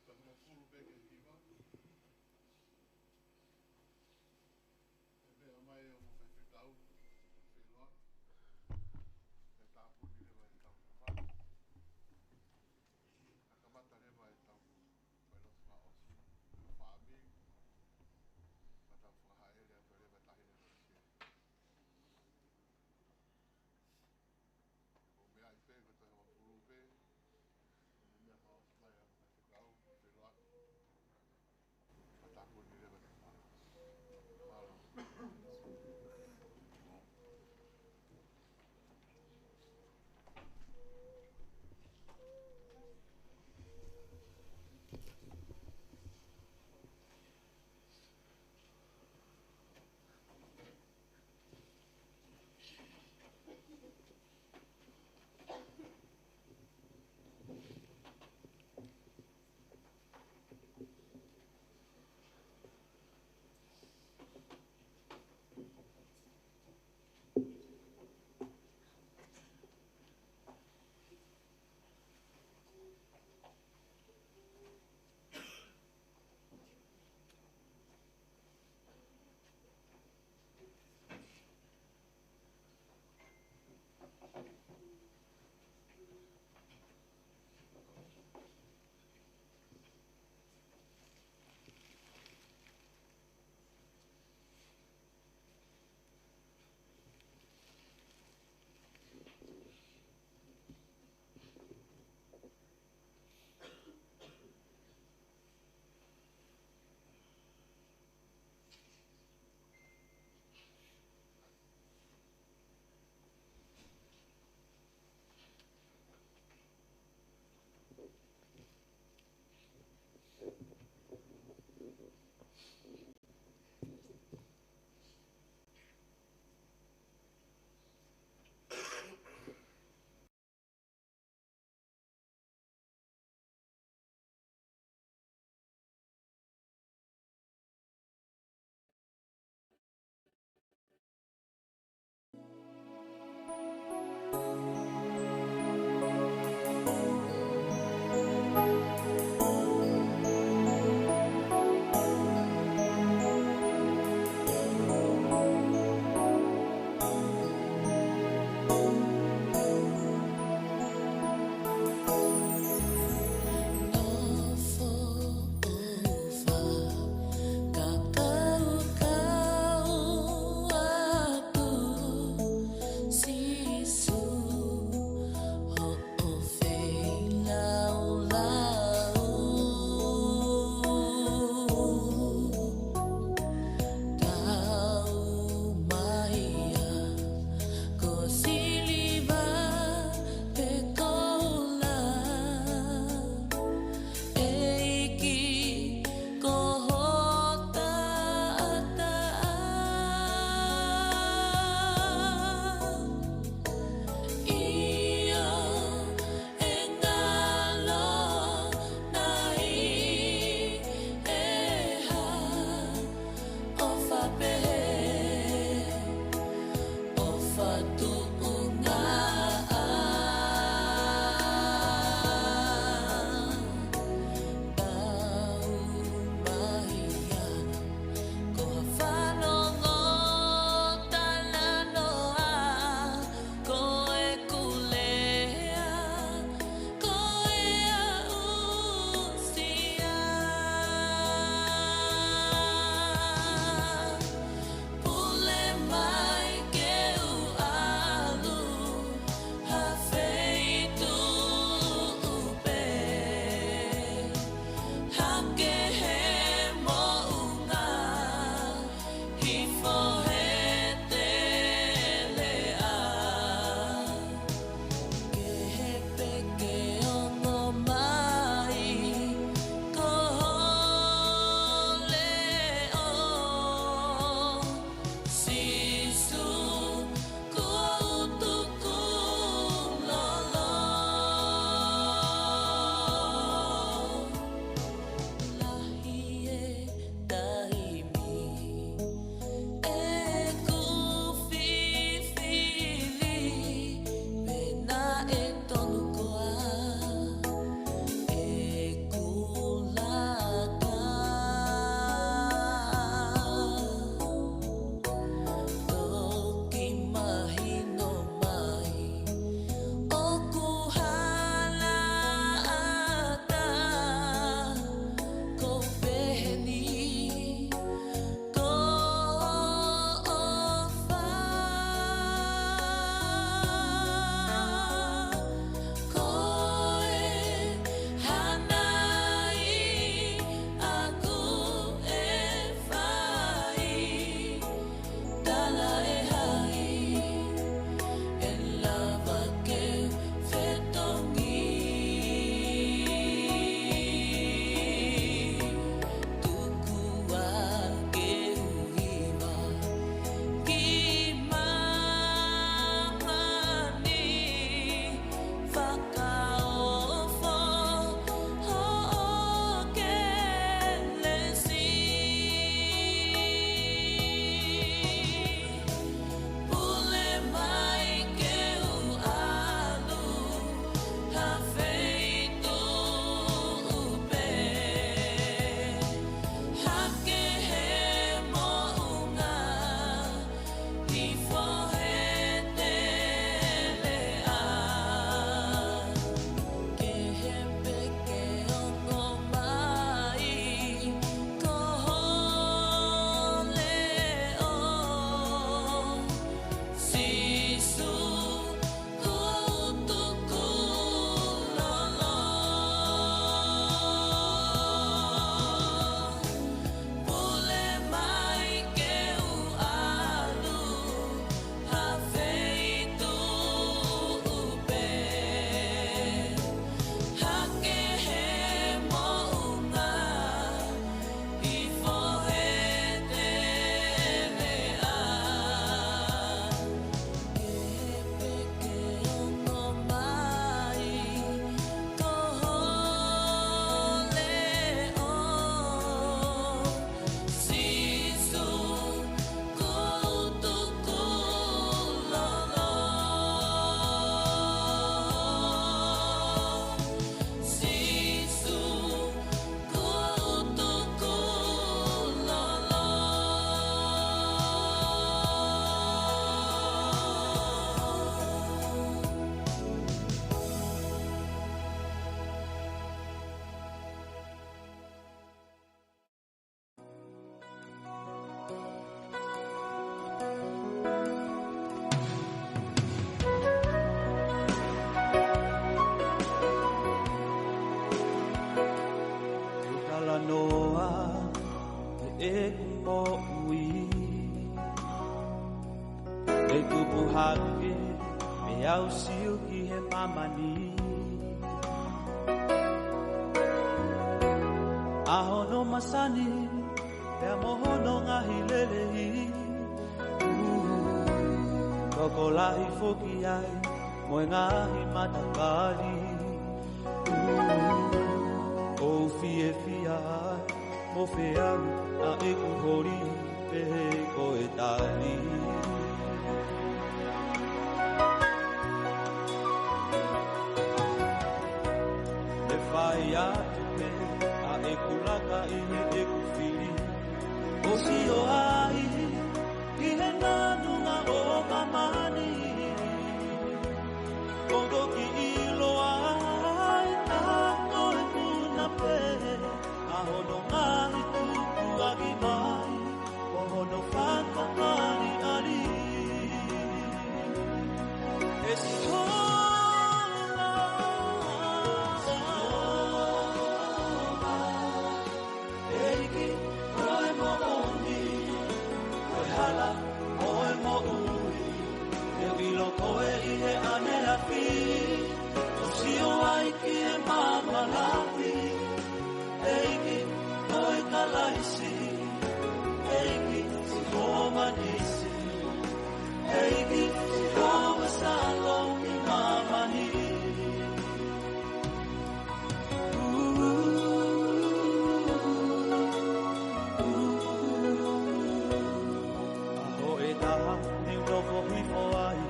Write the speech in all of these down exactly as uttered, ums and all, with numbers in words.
Taha hongofulu pē ki he hiva. ʻE meʻa mai ʻa e ongo faifekau, Feloa. ʻE tāpuni leva ʻetau kavai. Ka kamata leva ʻetau failotu fakaʻosi, fāmili. Ka tau fakahāʻele atu leva tahi leva sia. ʻO meʻa ai pē ko e taha hongofulu pē. ʻO meʻa fakaʻosi mai ʻa e faifekau, Feloa. Ka tāpuni leva ʻetau kavai. Mālō. Hake, ʻe au sio ki he māmani. ʻA hono masani, pea mo hono ngaahi lelei. Tokolahi foki ai, mo e ngaahi matakali. ʻOu fiefia ai, mo feau ʻa ʻeku holi, pehē ko e tali. ʻE fai atu pē ʻa ʻeku laka ʻi heʻeku fili. ʻO sio ai ki he nāunau ʻo māmani. ʻOku ou kiʻi ʻilo ai ʻa koe puna pē, ʻa hono ngaahi tukuakiʻi mai, ʻo hono fakaʻaliʻali. ʻE Sihova, ʻEiki, ko e moʻoni, ko e hala, ko e moʻui. ʻE ʻilo koe ʻi he ʻaneafi, ʻo sio ai ki he maama lahi. ʻEiki, ko e Kalaisi, ʻEiki, Sihova Nisi. ʻEiki, Sihova Shalom ʻi māmani. ʻAho ʻe taha ne u nofo hifo ai,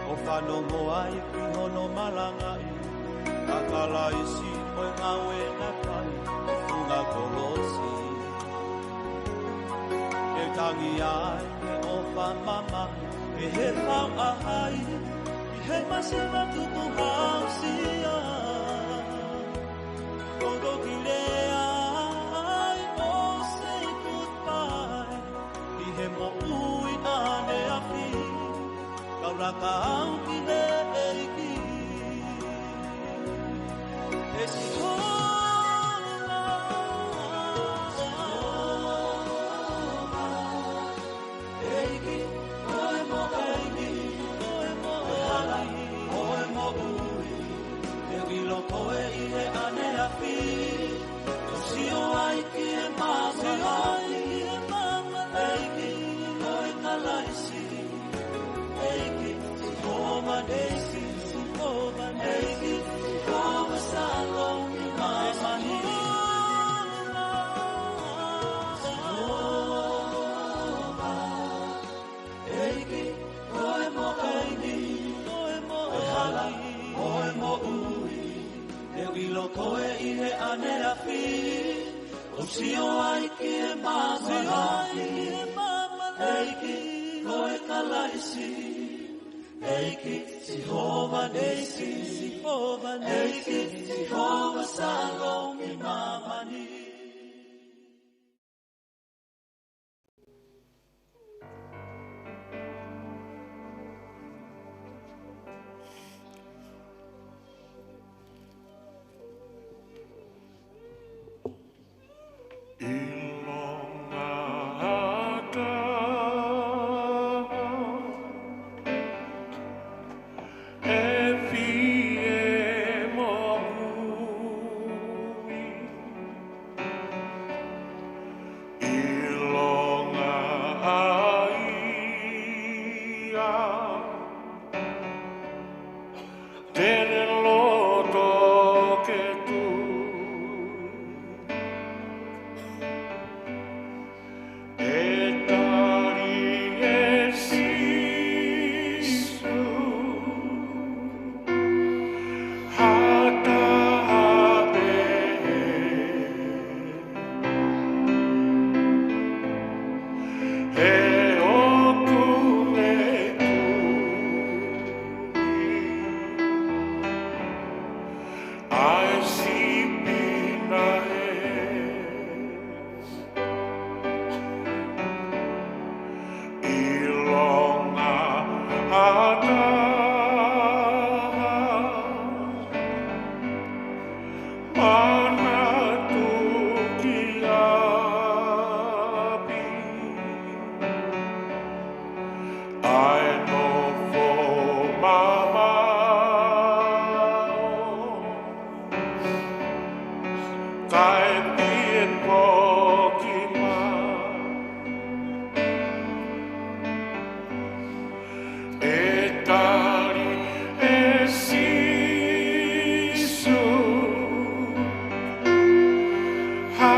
ʻo fanongo ai ki hono malangaʻi ʻa Kalaisi, ko e ngāue naʻe fai ʻi he funga kolosi. ʻE tangi ai ʻe ʻofa mamahi, ʻe he fau ʻa hai, ʻi he masiva tukuhausia. ʻOku ou kiʻi lea ai ʻo say goodbye, ʻi he moʻui ʻaneafi. Kau laka au ki he ʻEiki. ʻE Sihova, ʻEiki, ko e moʻoni, ko e hala, ko e moʻui. ʻE ʻilo koe ʻi he ʻaneafi, ʻo sio ai ki he maama lahi. ʻEiki, ko e Kalaisi. ʻEiki, Sihova Nisi, Sihova Nisi, Sihova Shalom ʻi māmani. Sihova, ʻEiki, ko e moʻoni, ko e hala, ko e moʻui. ʻE ʻilo koe ʻi he ʻaneafi, ʻo sio ai ki he maama lahi. ʻEiki, ko e Kalaisi. ʻEiki, Sihova Nisi, Sihova Nisi, Sihova Shalom ʻi māmani. ʻIlonga ata ʻe fie mohu. ʻAi pē ʻe poki mai. ʻE tali ʻe Sīsū ha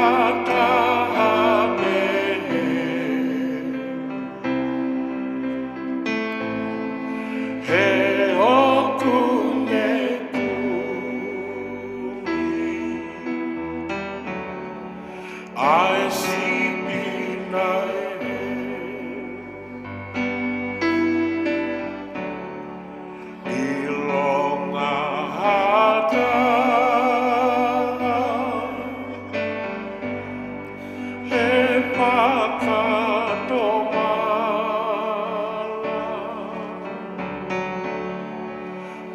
taha pehē. He ʻoku ne kumi ʻa e sipi naʻe ʻilonga ha taha he fakatomala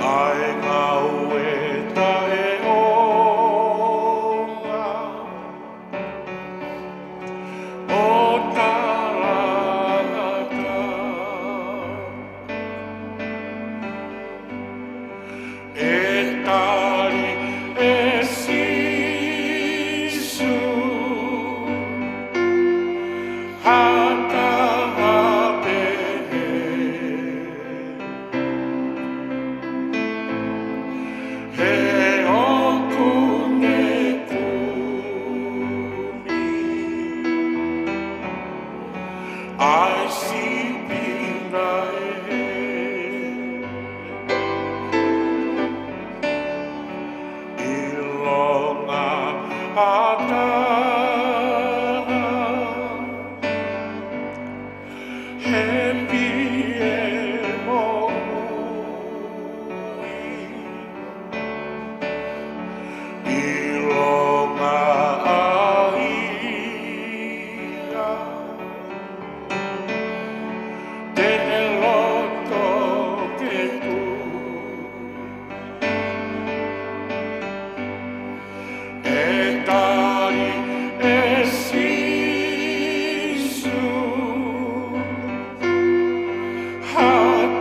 ʻa e ngāue taʻeʻaonga ʻo talangata. ʻE tali ʻe Sīsū ha taha pehē. He ʻoku ne kumi ʻa e sipi naʻe ʻilonga ha taha he pie moʻui. ʻIlonga ʻa ia te ne loto ke tui. ʻE tali ʻe Sīsū ha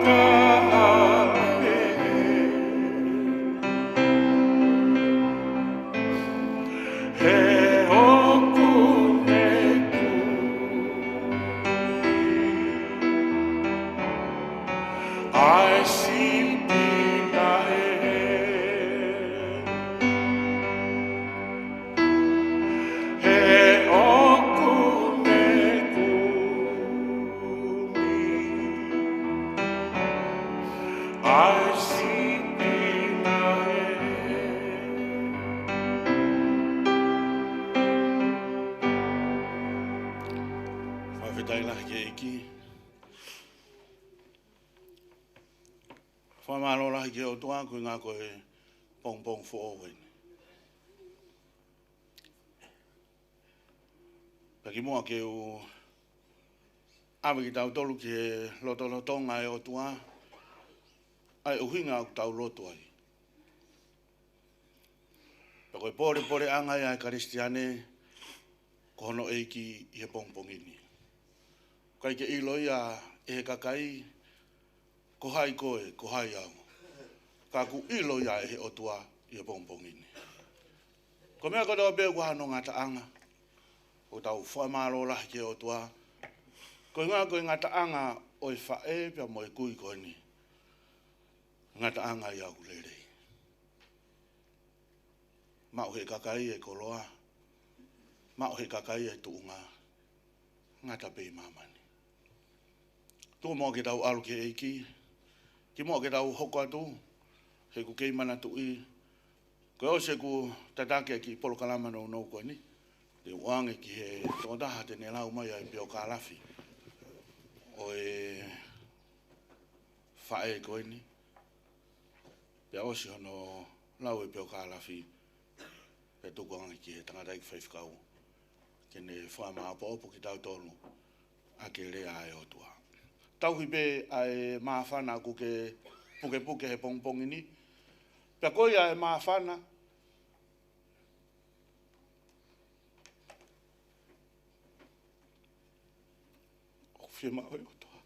taha pehē. He ʻoku ne kumi ʻa e sipi naʻe. He ʻoku ne kumi ʻa e sipi naʻe. Fakafetaʻi lahi ki he ʻEiki. Fakamālō lahi ki he ʻOtua koeʻuhinga ko e pongipongi foʻou eni. Pea kimuʻa ke u ʻave kitautolu ki he lotolotonga ʻo e ʻOtua, ʻa e ʻuhinga ʻoku tau lotu ai. Pea ko e pōlepoleʻanga ia ʻa e Kalisitiane, ko hono ʻEiki ʻi he pongipongi ni. ʻIkai ke ʻilo ia ʻe he kakai, ko hai koe, ko hai au. Ka ʻoku ʻilo ia ʻe he ʻOtua ʻi he pongipongi ni. Ko e meʻa kotoa pē ʻoku ʻi ai hano ngataʻanga, ʻoku tau fakamālō lahi ki he ʻOtua. Koeʻuhinga ko e ngataʻanga ʻo e faʻē pea mo e kui ko eni. Ngataʻanga ia ʻoku lelei. Maʻu ʻe he kakai e koloa, maʻu ʻe he kakai e tuʻunga, ngata pē ʻi māmani. Tuku muʻa ke tau ʻalu ki he ʻEiki, kimuʻa ke tau hoko atu, he ʻoku kei manatuʻi, kuo ʻosi ʻeku tataki ʻa e kiʻi polokalama nounou ko eni, te u ʻoange ki he tokotaha te ne lau mai ʻa e peokālafi ʻo e faʻē ko eni. Pea ʻosi hono lau e peokālafi, pea tuku ange ki he tangataʻeiki faifekau ke ne fakamāʻopoʻopo kitautolu ʻaki e lea ʻa e ʻOtua. Tauhi pē ʻa e māfana ʻoku ke pukepuke he pongipongi ni. Pea ko ia e māfana ʻoku fiemaʻu ʻe he ʻOtua.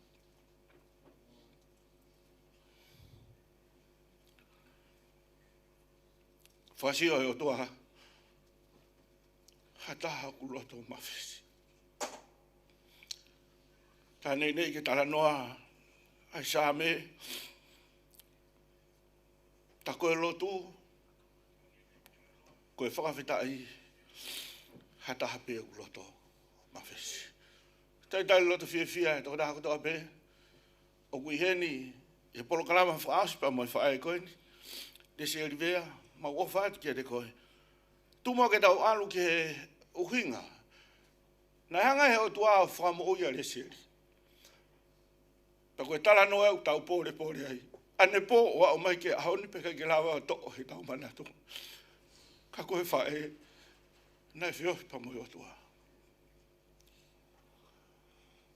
Fakasio ʻe he ʻOtua ha taha ʻoku loto mafesi. Tā neʻineʻi ke talanoa ʻa e Saame, tā ko e lotu, ko e fakafetaʻi ha taha pē ʻoku loto mafesi. Talitali loto fiefia e tokotaha kotoa pē ʻoku ʻi heni ʻi he polokalama fakaʻosi pea mo e faʻē ko eni, Lesieli Vea, mau ʻofa atu kiate koe. Tuku muʻa ke tau ʻalu ki he ʻuhinga naʻe hanga ʻe he ʻOtua ʻo fakamoʻui ʻa Lesieli. Pea ko e talanoa ʻoku tau pōlepole ai. Anepō ʻo aʻu mai ki he ʻaho ni pea ʻikai ke lava ʻo toʻo heʻetau manatu. Ka ko e faʻē naʻe feohi pea mo e ʻOtua.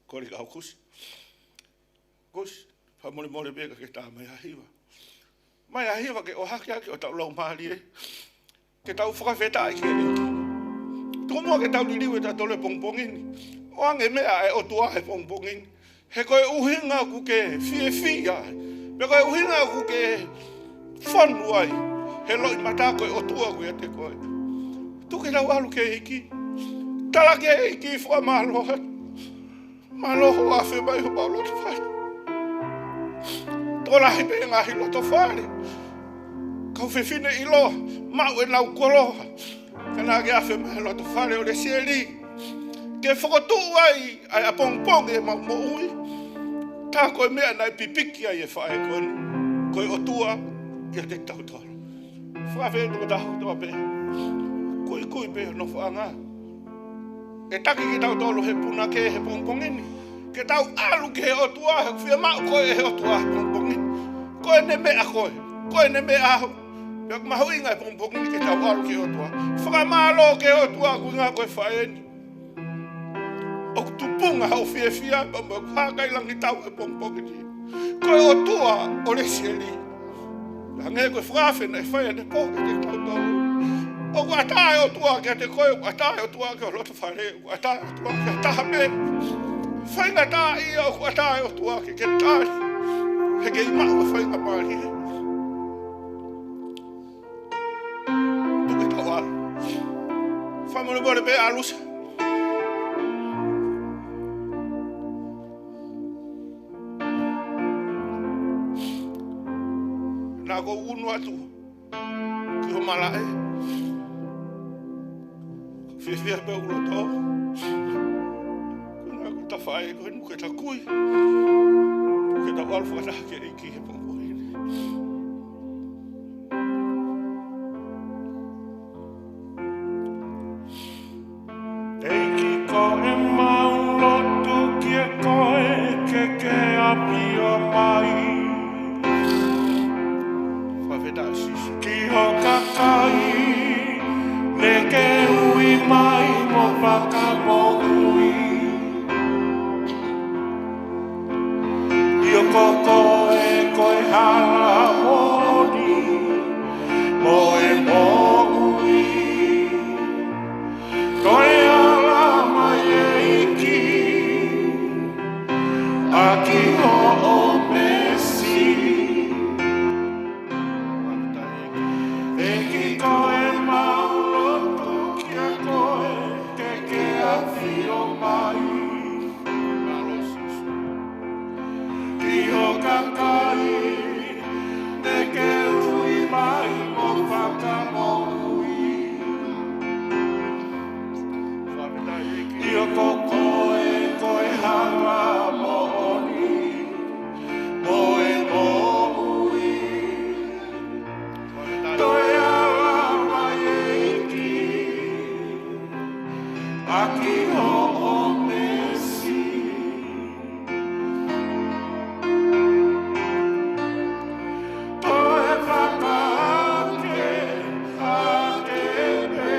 Kole kau Kusi. Kusi, fakamolemole pē ka ke tā mai ha hiva. Mai ha hiva ke ʻohake ʻaki hotau laumālie, ke tau fakafetaʻi ki he ʻEiki. Tuku muʻa ke tau liliu ʻetau tole pongipongi ni. ʻOange meʻa ʻa e ʻOtua he pongipongi ni. He ko e ʻuhinga ʻoku ke fiefia ai, pea ko e ʻuhinga ʻoku ke fonu ai he loʻimata, ko e ʻOtua ʻoku ʻiate koe. Tuku ke tau ʻalu ki he ʻEiki. Tala ki he ʻEiki, fakamālō atu. Mālō hoʻo afe mai homau loto fale. Tokolahi pē ngaahi loto fale, kau fefine ʻiloa, maʻu ʻenau koloa, ka naʻa ke afe mai he loto fale ʻo Lesieli ke fokotuʻu ai ʻa e ʻapongipongi ʻemau moʻui. Tā ko e meʻa naʻe pipiki ai e faʻē ko eni, ko e ʻOtua ʻiate kitautolu. Fakafetaʻi tokotaha kotoa pē. Kuikui pē hono faʻanga. ʻE taki kitautolu he punake he pongipongi ni ke tau ʻalu ki he ʻOtua, he ʻoku fiemaʻu koe ʻe he ʻOtua he pongipongi ni. Ko ʻene meʻa koe, ko ʻene meʻa au. Pea ʻoku mahuʻinga he pongipongi ni ke tau ʻalu ki he ʻOtua. Fakamālō ki he ʻOtua koeʻuhinga ko e faʻē ni. ʻOku tupunga hoʻo fiefia pea mo e hākailangitau he pongipongi ni. Ko e ʻOtua ʻo Lesieli. Hangē ko e fakaafe naʻe fai anepō kiate kitautolu. ʻOku ʻatā e ʻOtua kiate koe, ʻoku ʻatā e ʻOtua ki ho loto fale, ʻoku ʻatā e ʻOtua ki ha taha pē. Faingataʻaʻia, ʻoku ʻatā e ʻOtua ke ke tali, he kei maʻu ha faingamālie. Tuku ke tau ʻalu. Fakamolemole pē ʻalu sa. Naʻa ku unu atu ki ho malaʻe. Fiefia pē ʻoku loto. Ko e ngaahi tafaʻaki ko eni ʻoku ke takui. Ke tau ʻalu fakataha ki he ʻEiki he pongipongi ni. ʻEiki, ko ʻemau lotu kiate koe ke ke ʻafio mai. Fakafetaʻi Sīsū. Ki ho kakai, ne ke ui mai mo fakamoʻui. ʻIo, ko koe ko e hala moʻoni mo e moʻui. Toe ala mai ʻEiki, ʻaki hoʻo meesi. ʻEiki, ko ʻemau lotu kiate koe ke ke ʻafio mai. Ki ho kakai, ne ke ui mai mo fakamoʻui. ʻIo, ko koe ko e hala moʻoni mo e moʻui. Toe ala mai ʻEiki, ʻaki hoʻo meesi. Toe fakaake ake pē.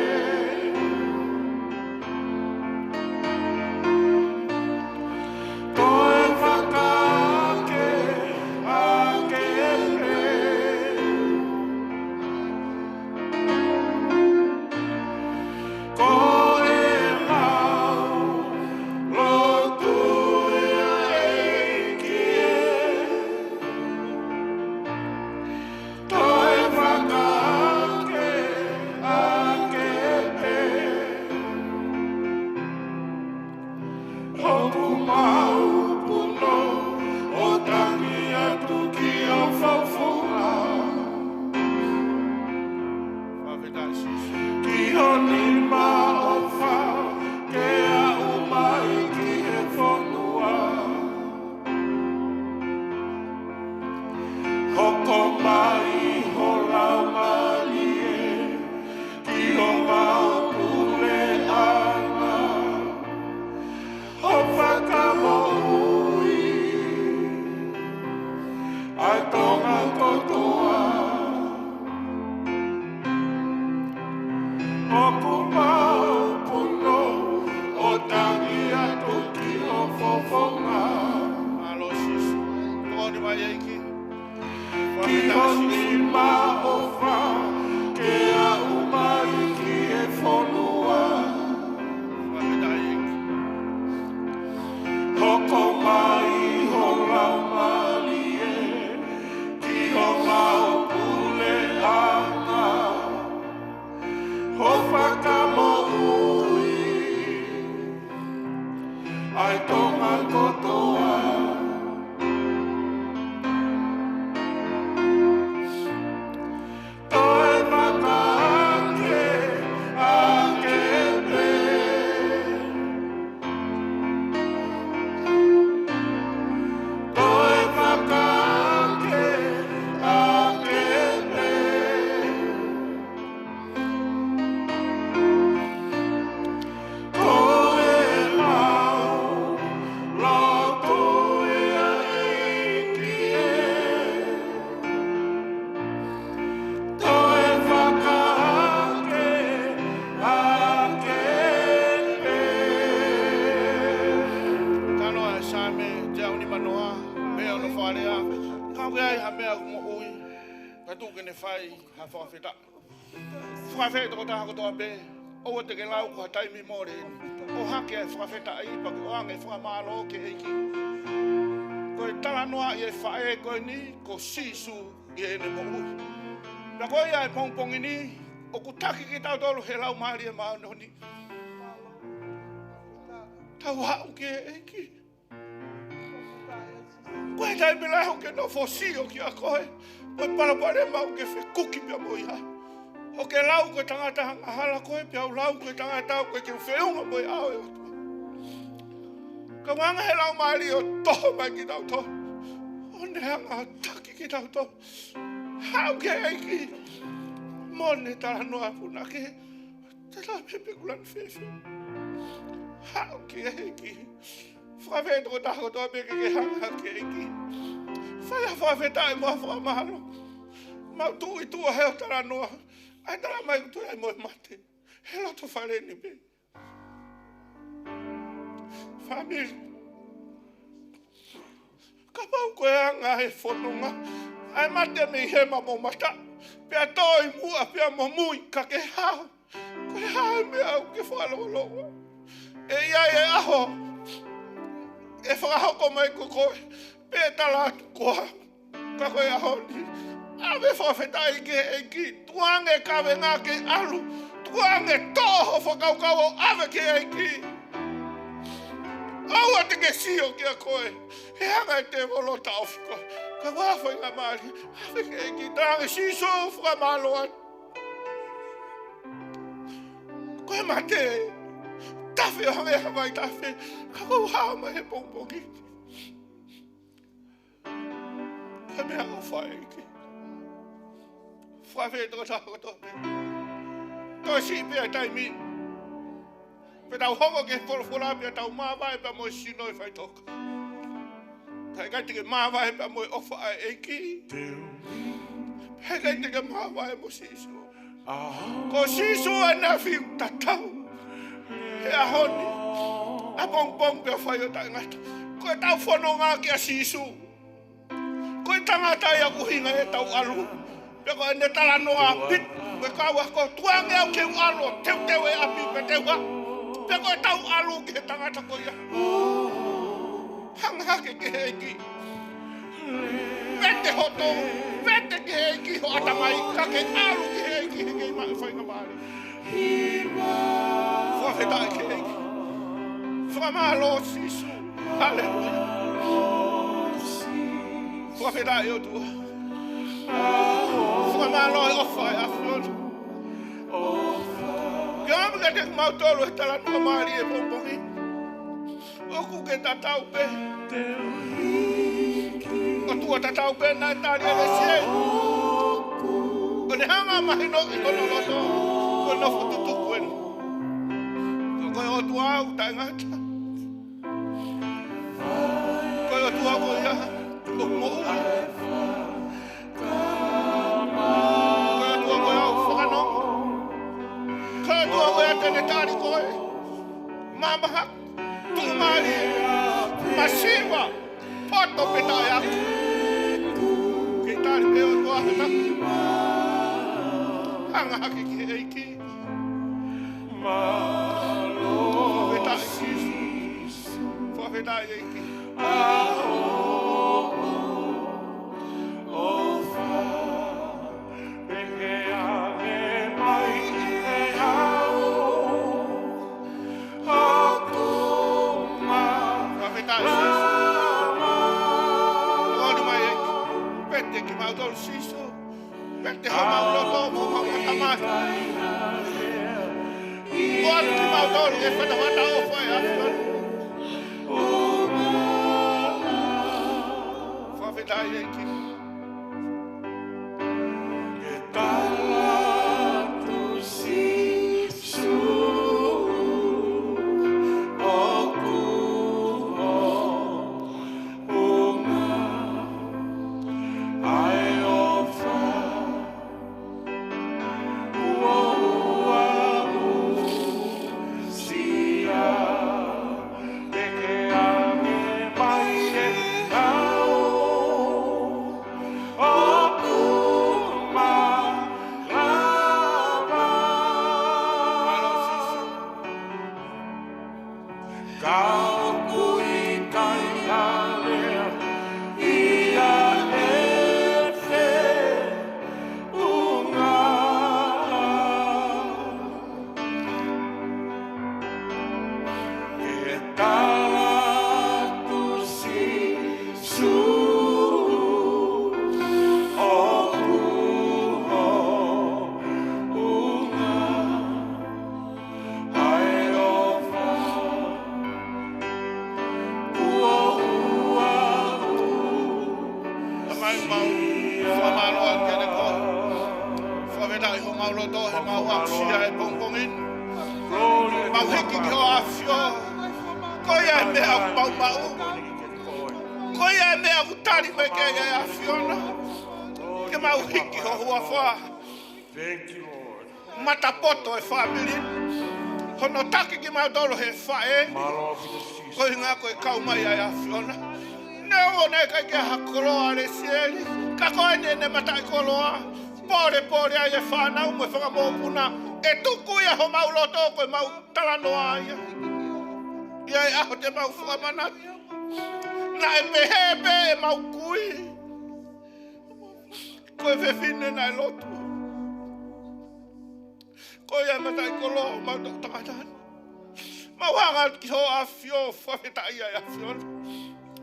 Toe fakaake ake pē. Ko ʻemau ʻI ho nima ʻofa ke aʻu mai ki he fonua. Hoko mai ho laumālie ki homau puleʻanga. ʻO fakamoʻui ʻa e Tonga kotoa. ʻOku mau punou ʻo tangi atu ki ho fofonga. Mālō Sīsū. Tokoni mai ʻEiki. Ki ho nima ʻofa ke aʻu mai ki he fonua. Hoko mai ho laumālie ki homau puleʻanga. ʻO fakamoʻui ʻa e Tonga kotoa. Toe fakaake ake pē. Toe fakaake ake pē. Ko e mau lotu ia ʻEiki ē. Toe fakaake ake pē. Talanoa ʻa e Saame teau nimanoa, mei hono fakalea. Ka ʻoku ʻi ai ha meʻa ʻoku moʻui, ka tuku ke ne fai ha fakafetaʻi. Fakafetaʻi tokotaha kotoa pē, ʻoua te ke lau ko ha taimi mole eni. ʻOhake ʻa e fakafetaʻi pea ke ʻoange fakamālō ki he ʻEiki. Ko e talanoa ʻi he faʻē ko eni, ko Sīsū ʻi heʻene moʻui. Pea ko ia ʻi he pongipongi ni, ʻoku taki kitautolu ʻe he Laumālie Māʻoniʻoni. Tau aʻu ki he ʻEiki. Ko e taimi lahi ʻoku ke nofo ʻo sio kia koe, ko e palopalema ʻoku ke fekuki pea mo ia. ʻOku ke lau ko e tangata angahala koe, pea u lau ko e tangata ʻoku ʻikai ke u feʻunga mo e ʻao ʻo e ʻOtua. Ka ʻoku hanga ʻe he Laumālie ʻo toho mai kitautolu, ʻo ne hanga ʻo taki kitautolu. Haʻu ki he ʻEiki. Mo ʻene talanoa punake. Tatau ai pē pe ʻoku lanu fēfē. Haʻu ki he ʻEiki. Fakafetaʻi tokotaha kotoa pē ke ke hanga ki he ʻEiki. Fai ha fakafetaʻi mo ha fakamālō. Mau tuʻu ʻi tuʻa he ʻo talanoa. ʻAi talamai ʻoku toe ʻi ai mo e mate he loto fale ni pē. Fāmili. Kapau ko e anga ʻe he fononga ʻa e mate mei hema mo mata, pea tō ʻi muʻa pea mo mui, ka ke hao. Ko e hā e meʻa ʻoku ke fakalongolongo? ʻE ʻi ai e ʻaho ʻe fakahoko mai ko koe, pe tala atu ko au. Ka ko e ʻaho ni, ʻave fakafetaʻi ki he ʻEiki. Tukuange kavenga ke ʻalu. Tukuange toʻo ho fakakaukau ʻo ʻave ki he ʻEiki. ʻOua te ke sio kia koe. He hanga ʻe he tēvolo ʻo taʻofi koe. Ka ʻoku ʻi ai ha faingamālie. ʻAve ki he ʻEiki. Talaange, Sīsū, fakamālō atu. Ko e mate, tafe ʻo hangē ha vaitafe, ka ʻoku hao mai he pongipongi. Ko e meʻaʻofa ʻa e ʻEiki. Fakafetaʻi tokotaha kotoa pē. Toe siʻi pē ʻa e taimi. Pea tau hoko ki he folofola pea tau māvae pea mo e sino ʻo e faʻitoka. Ka ʻikai te ke māvae pea mo e ʻofa ʻa e ʻEiki, he ʻikai te ke māvae mo Sīsū. Ko Sīsū ʻa ʻene afi ʻoku tatau he ʻaho ni, ʻapongipongi pea fai ʻo taʻengata. Ko ʻetau fononga kia Sīsū. Ko e tangata ia ʻoku ʻuhinga ʻetau ʻalu. Pea ko ʻene talanoa ʻa Pita mo e kau ako, tukuange au ke u ʻalu ʻo teuteu e ʻapi pea te u haʻu. Pea ko ʻetau ʻalu ki he tangata ko ia. Hanga hake ki he ʻEiki. Vete ho tō, vete ki he ʻEiki ho ʻatamai, ka ke ʻalu ki he ʻEiki he kei maʻu faingamālie. Fakafetaʻi ki he ʻEiki. Fakamālō Sīsū. Haleluia. Fakafetaʻi ʻOtua. Fakamālō e ʻofa ʻa e ʻAfiona. Ke ʻomi kiate kimautolu e talanoa mālie he pongipongi. ʻOku ke tatau pē. ʻOtua tatau pē naʻe tali ʻe Lesieli. ʻO ne hanga ʻo mahinoʻi hono loto. Ko e nofo tutuku eni. Ko e ʻOtua ʻoku taʻengata. Ko e ʻOtua ko ia ʻoku moʻui. Ko e ʻOtua ko ia ʻoku fakanonga. Ko e ʻOtua ko ia te ne tali koe. Mamaha, tuʻumālie, masiva, poto pe taʻeʻaonga. Ke tali pē ʻe he ʻOtua ha taha. Hanga hake ki he ʻEiki. Fakafetaʻi Sīsū. Fakafetaʻi ʻEiki. Fakafetaʻi Sīsū. Loni mai ʻEiki. Pete kimautolu Sīsū. Pete homau loto, homau ʻatamai. Ko atu kimautolu ke fatafata ʻofa ʻe ʻAfiona. Fakafetaʻi ʻEiki. Ke tala atu Sīsū ʻoku moʻunga. ʻA e ʻofa kuo u aʻusia, te ke ʻange mai ke hau ʻoku malava. Ka ʻoku ʻikai ha lea ia ʻe feʻunga. Ke tala atu Sīsū ʻoku moʻunga. ʻA e ʻofa kuo u aʻusia. Tamai, mau fakamālō atu kiate koe. Fakafetaʻi homau loto he mau aʻusia he pongipongi ni. Mau hiki ki hoʻo ʻAfio. Ko ia e meʻa ʻoku mau maʻu. Ko ia e meʻa ʻoku tali mai ke ia e ʻAfiona. Ke mau hiki ho huafa. Thank you, Lord. Matapoto e fāmili. Hono taki kimautolu he faʻē. Mālō ʻaupito Sīsū. Koeʻuhinga ko e kau mai ʻa e ʻAfiona. Neongo naʻe ʻikai ke ʻi ai ha koloa ʻa Lesieli. Ka ko eni ʻene mataʻikoloa. Pōlepole ai e fānau mo e fanga mokopuna. ʻE tuku ia homau loto ko e mau talanoa ia. ʻI ai e ʻaho te mau fakamanatu. Naʻe pehē pē ʻemau kui. Ko e fefine naʻe lotu. Ko ia e mataʻikoloa ʻo homau tangata ni. Mau hanga atu ki hoʻo ʻAfio, fakafetaʻi ʻa e ʻAfiona.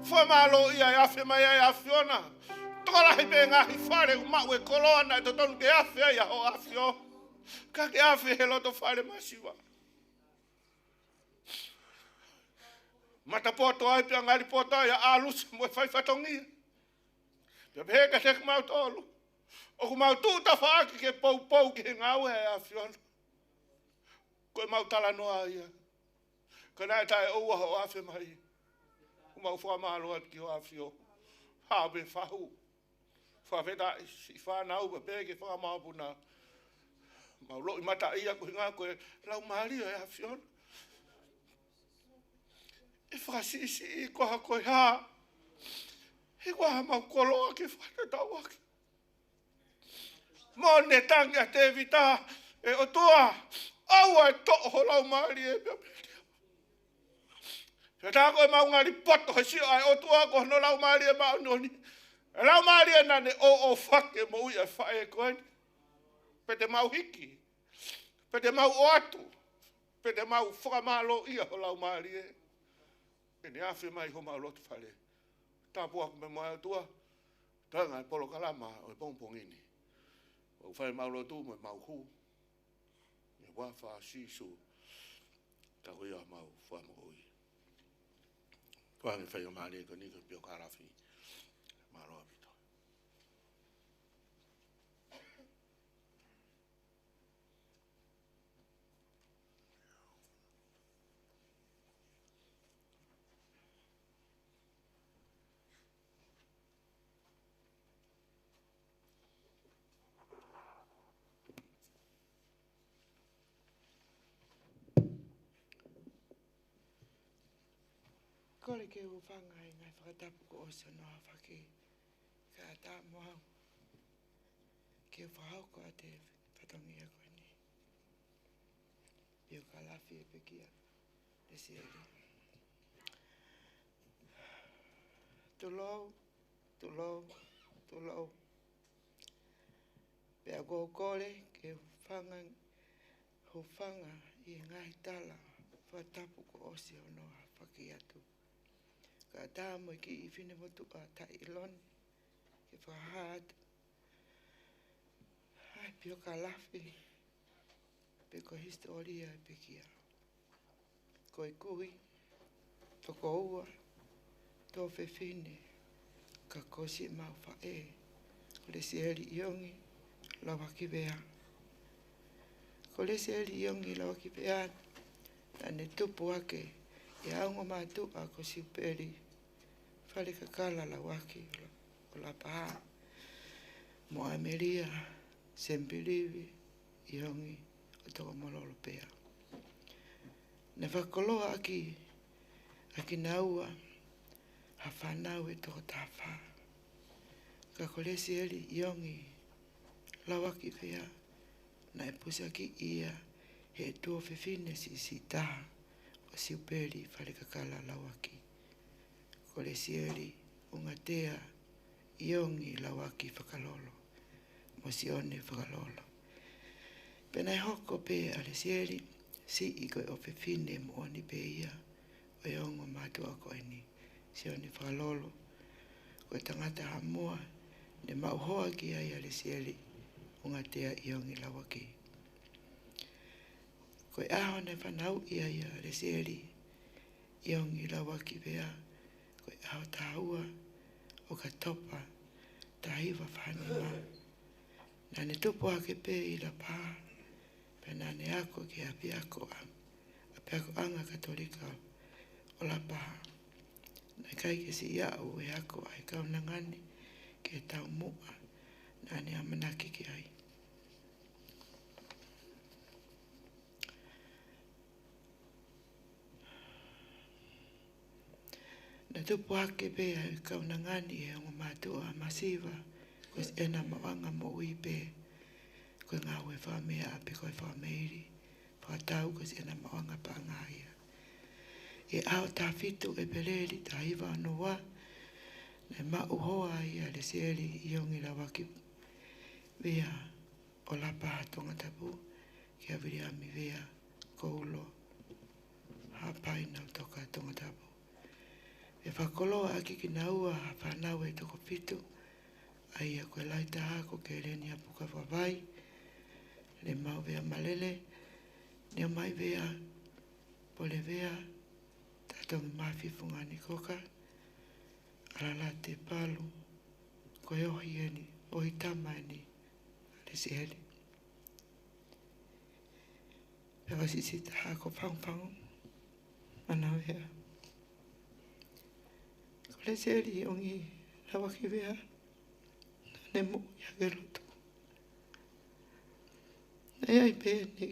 Fakamālō ʻa e afe mai ʻa e ʻAfiona. Tokolahi pē ngaahi fale ʻoku maʻu e koloa naʻe totonu ke afe ai ʻa hoʻo ʻAfio. Ka ke afe he loto fale masiva. Matapoto ai pea ngali poto ai ʻa ʻAlusi mo e fai fatongia. Pea pehē kiate kimautolu. ʻOku mau tuʻu tafaʻaki ke poupou ki he ngāue ʻa e ʻAfiona. Ko e mau talanoa ia. Ka naʻe taʻeʻoua hoʻo afe mai. ʻOku mau fakamālō atu ki hoʻo ʻAfio. Haʻu pē fahu. Fakafetaʻi siʻi fānau pea pehē ki he fanga mokopuna. Mau loʻimataʻia koeʻuhinga ko e Laumālie ʻo e ʻAfiona. ʻE fakasiʻisiʻi koeʻuhi ko e hā. He ko e hā mau koloa ke fakatatau ʻaki. Mo ne tangi ʻa Tēvita, ʻe ʻOtua, ʻoua ʻe toʻo ho Laumālie pea pehē. Pea tā ko e mau ngali poto he sio ʻa e ʻOtua ko hono Laumālie Māʻoniʻoni. ʻE Laumālie naʻa ne ʻoʻofake moʻui ʻa e faʻē ko eni. Pea te mau hiki. Pea te mau ʻoatu. Pea te mau fakamālōʻia ho Laumālie. ʻEne afe mai homau loto fale. Tāpuaki mai mo e ʻOtua. Tanga e polokalama ʻo e pongipongi ni. ʻOku fai mau lotu mo e mau hū. ʻI Huafa ʻo Sīsū, ka ko ia homau Fakamoʻui. Ko e ʻuhinga e faingamālie ko eni ko e piokalafi. Mālō ʻaupito. Kole ke u hūfanga he ngaahi fakatapu kuo ʻosi hono aofaki, kae ʻatā mo au ke u fakahoko atu e fatongia ko eni. Piokalafi ʻa e pekia, Lesieli. Tulou, tulou, tulou. Pea ʻoku ou kole ke u hūfanga, hūfanga ʻi he ngaahi tala fakatapu kuo ʻosi hono aofaki atu, kae ʻatā mo e kiʻi finemotuʻa taʻeʻilonga ke fakahā atu ʻa e piokalafi pe ko e hisitōlia ʻa e pekia. Ko e kui toko ua, tuofefine, ka ko siʻemau faʻē ko Lesieli ʻIongi Lauakivea. Ko Lesieli ʻIongi Lauakivea naʻa ne tupu hake ʻi he ongo mātuʻa ko Siupeli Falekakala Lauaki ʻo Lapaha, mo ʻAmelia Semipilivi ʻIongi ʻo Tokomololo pea. Naʻe fakakoloa ʻaki ʻa kinaua ha fānau ʻe toko taha fā. Ka ko Lesieli ʻIongi Lauakivea naʻe pusiaki ia he tuofefine siʻisiʻi taha ʻo Siupeli Falekakala Lauaki, ko Lesieli ʻUngatea ʻIongi Lauaki Fakalolo mo Sione Fakalolo. Pea naʻe hoko pē ʻa Lesieli siʻi ko e ʻofefine moʻoni pē ia ʻo e ongo mātuʻa ko eni, Sione Fakalolo. Ko e tangata Haʻamoa ne maʻu hoa ki ai ʻa Lesieli ʻUngatea ʻIongi Lauaki. Ko e ʻaho naʻe fanauʻi ai ʻa Lesieli ʻIongi Lauakivea ko e ʻaho taha ua ʻo ʻOkatopa, taha hiva fā nima. Naʻa ne tupu hake pē ʻi Lapaha, pea naʻa ne ako ki he ʻapiako ʻa, ʻapiakoʻanga Katolika ʻo Lapaha. Naʻe ʻikai ke siʻi aʻu e ako ʻa e kaunanga ni ki he taumuʻa naʻa ne ʻamanaki ki ai. Naʻe tupu hake pē ʻa e kaunanga ni ʻi he ongo mātuʻa masiva, ko siʻena maʻuʻanga moʻui pē ko e ngāue fakameʻa pe ko e fakameili fakatau, ko siʻena maʻuʻanga paʻanga ia. ʻI he ʻaho taha fitu ʻEpeleli taha hiva ono ua, naʻe maʻu hoa ai ʻa Lesieli ʻIongi Lauakivea ʻo Lapaha, Tongatapu, kia Viliami Vea Koulo Haʻapai, Nautoka, Tongatapu. Pea fakakoloa ʻaki kinaua ha fānau ʻe toko fitu, ʻa ia ko e lahi taha ko Keleni Apuka Vavai, Lemau Vea Malele, Neomai Vea Polevea, Tatongi Mafi Fungani Koka, ʻAlalate Palu. Ko e ohi eni, ohi tama eni ʻa Lesieli. Pea ko e siʻisiʻi taha ko Fangufangu Manavea. Ko Lesieli ʻIongi Lauakivea naʻa ne moʻui hake lotu. Naʻe ʻi ai pē ʻene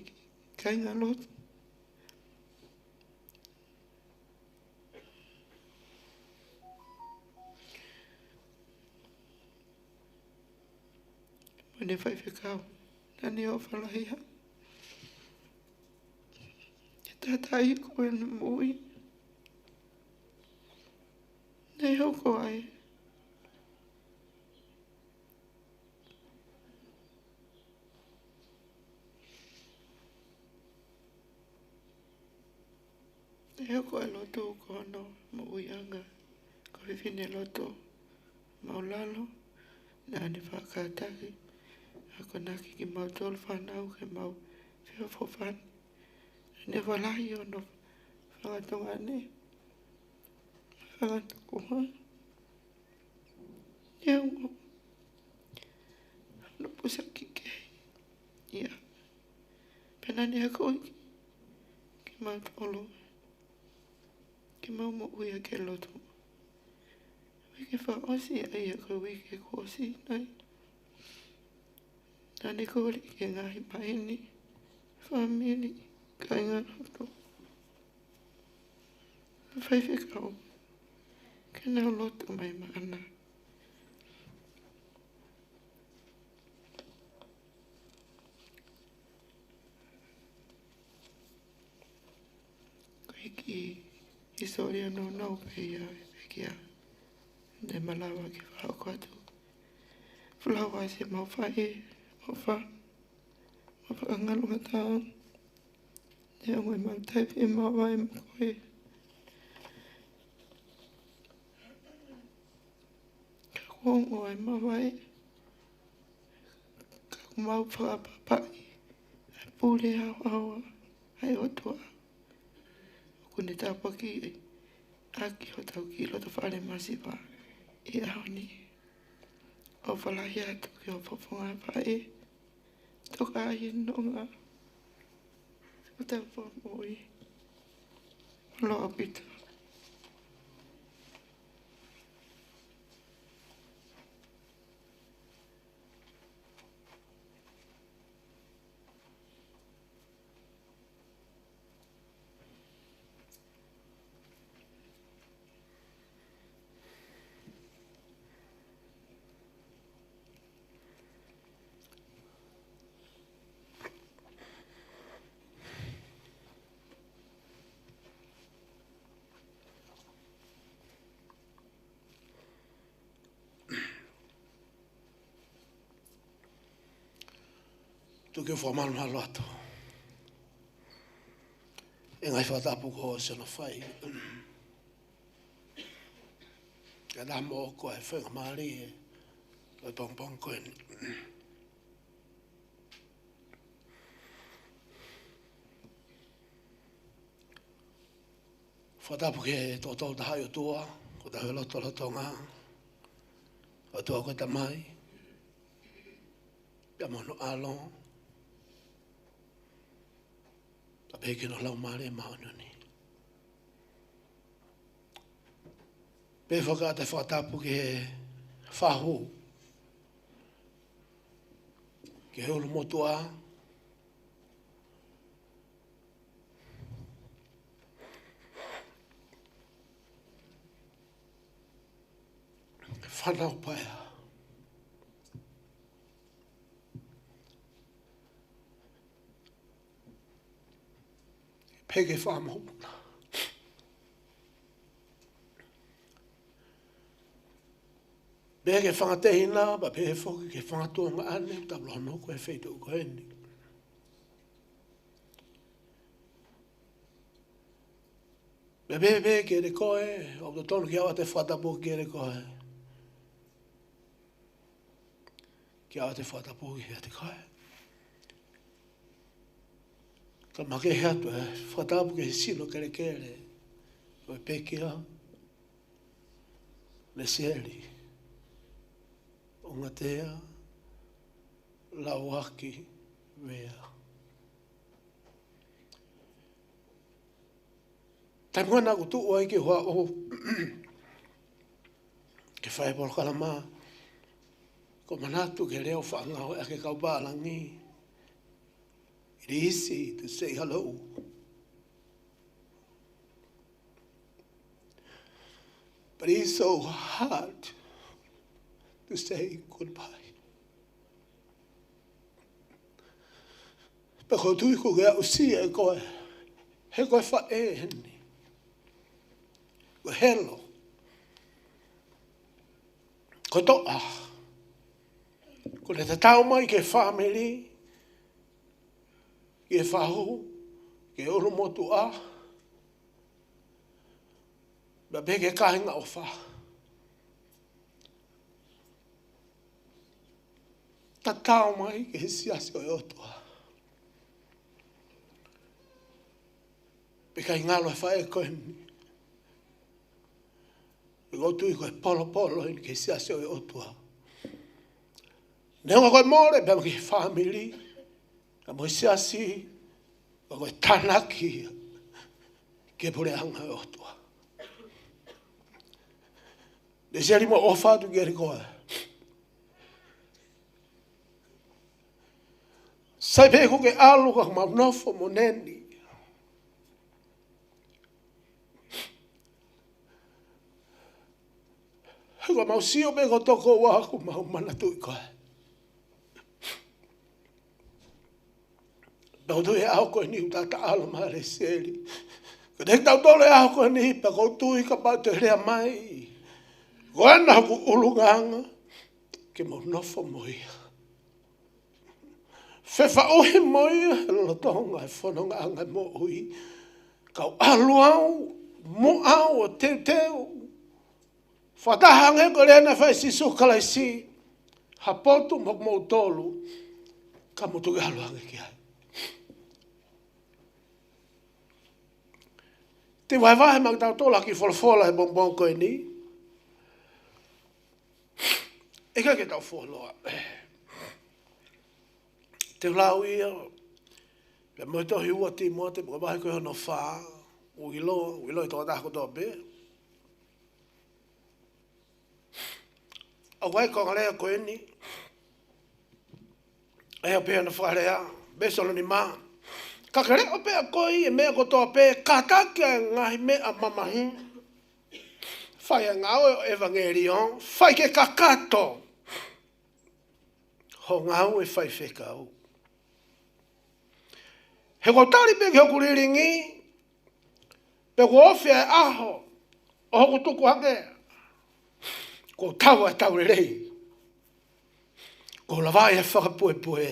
kāingalotu. Mo ʻene faifekau naʻa ne ʻofa lahi ai. He taimi ko ē naʻa ne moʻui, naʻe hoko ai ʻe hoko e lotu ko hono moʻuiʻanga. Ko e fefine lotu maʻulalo, naʻa ne faʻa kātaki akonaki kimautolu fānau ke mau feʻofoʻofani. Naʻá ne fakalahi hono fanga Tonga ni, fanga tukuha. Ia mo hono pusa ki kehe. Ia. Pea naʻá ne akoʻi kimautolu ke mau moʻui ʻaki e lotu. Uike fakaʻosi ʻa ia ko e uike kuo ʻosi nai. Naʻá ne kole ki he ngaahi maheni, fāmili, kāingalotu, faifekau, ke nau lotu mai maʻana. Ko e kiʻi hisitōlia nounou pē ia ʻe pekia. Naʻe malava ke fakahoko atu. Folau ʻa siʻemau faʻē, ʻofa, mo fakangalongataʻa. Neongo ʻemau taʻe fiemaʻu ai mo koe, ka kuo ongo ʻemau vaʻe, ka kuo mau fakapapauʻi ʻa e pule haohaoa ʻa e ʻOtua ʻokú ne tāpuakiʻi ʻaki hotau kiʻi lotofale masiva ʻi he ʻaho ni. ʻOfa lahi atu ki ho fofonga faʻē, Tokāteline Nonga, ʻo tau fakamoʻui. Mālō ʻaupito. Tuku ke u fakamālō atu he ngaahi fakatapu kuo ʻosi hono fai. Kae ʻatā moʻoku ʻa e faingamālie ʻo e pongipongi ko eni. Fakatapu ki he Tokotaha ʻo e ʻOtua, ko hotau lotolotonga, ʻOtua ko e Tamai, pea mo hono ʻAlo, pea pehē ki hono Laumālie Māʻoniʻoni. Pea fakaʻatā e fakatapu ki he fahu, ki he ʻulumotuʻa, fānau paea. Pehē ki he fanga mokopuna. Pehē ki he fanga tehina, pea pehē foki ki he fanga tuongaʻane, ʻoku tau ʻi loto he feituʻu ko eni. Pea pehē pē kiate koe, ʻoku totonu ke u ʻoatu e fakatapu kiate koe. Ke u ʻoatu e fakatapu kiate koe. Ka makehe atu e fakatapu ki he sino kelekele ʻo e pekia, Lesieli ʻOngatea Lauaki Vea. Taimi ko ē naʻá ku tuʻu ai ke u haʻu ke fai e polokalama, ko e manatu ki he lea ʻoku faʻa ngāueʻaki ʻe he kau pālangi. It is easy to say hello, but it's so hard to say goodbye. Pea ʻoku ou tui ʻoku ke aʻusia ʻe koe, he ko e faʻē eni. Ko e helo. Ko e toʻa. Kuó ne tatau mai ki he fāmili, ki he fahu, ki he ʻulumotuʻa, pea pehē ki he kāinga ʻofa. Tatau mai ki he siasi ʻo e ʻOtua. ʻIkai ngalo e faʻē ko eni. ʻOku ou tui ko e polopolo eni ki he siasi ʻo e ʻOtua. Neongo ko e mole pea mo e fāmili, ka mo e siasi, ka ko e tānaki ia ki he puleʻanga ʻo e ʻOtua. Lesieli, ʻoku ou ʻofa atu kiate koe. Sai pē ʻoku ke ʻalu ka mau nofo mo ʻeni. He ʻoku mau sio pē ko e tokoua ʻoku mau manatuʻi koe. Pea ʻoku ou tui he ʻaho ko eni ʻoku tau ʻalu mai, Lesieli. Ka te tau tole ʻaho ko eni pea ʻoku ou tui kapau te ke lea mai, ko ena hoku ʻulungaanga ke mau nofo mo ia. Fefaʻuhi mo ia he lolotonga e fonongaʻanga e moʻui. Kau ʻalu au, muʻa au ʻo teuteu. Fakataha ange ko e lea naʻe fai ʻe Sīsū Kalaisi, ha potu mo kimoutolu, ka mou toki ʻalu ange ki ai. Te u vahevahe maʻa kitautolu ha kiʻi folofola he pongipongi ko eni. ʻIkai ke tau fuoloa. Te u lau ia pea mo e tohi ua Tīmote, mo e vahe ko hono fā, ʻoku ʻiloa, ʻoku ʻiloa ʻe he tokotaha kotoa pē. ʻOku ʻi ai e konga lea ko eni, ʻa ia ʻoku pehē hono fakalea, veesi hono nima: Ka ke leʻo pē ʻa koe ʻi he meʻa kotoa pē, kātaki ʻa e ngaahi meʻa mamahi, fai ʻa e ngāue ʻo e ʻevangeliō, fai ke kakato hoʻo ngāue faifekau. He kuo u tali pē ki hoku lilingi, pea kuo ofi ʻa e ʻaho ʻo hoku tukuhake. Kuo u tau ʻa e tau lelei, kuo u lavaʻi ʻa e fakapuepue,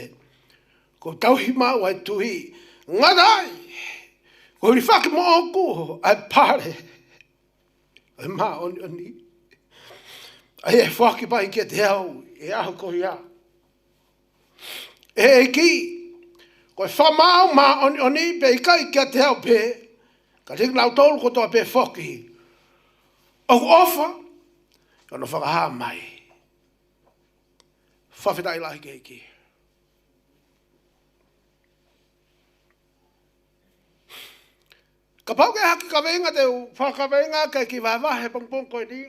kuo u tauhi maʻu ʻa e tui. Ngata ai, kuo hilifaki moʻoku ʻa e pale ʻo e māʻoniʻoni, ʻa ia ʻe foaki mai kiate au ʻi he ʻaho ko ia ʻe he ʻEiki. Ko e fakamaau māʻoniʻoni pē, ʻikai kiate au pē, ka kiate kinautolu kotoa pē foki ʻoku ʻofa ʻi hono fakahā mai. Fakafetaʻi lahi ki he ʻEiki. Kapau ʻoku ʻi ai ha kiʻi kaveinga te u fakakaveinga ki he kiʻi vahevahe he pongipongi ko eni,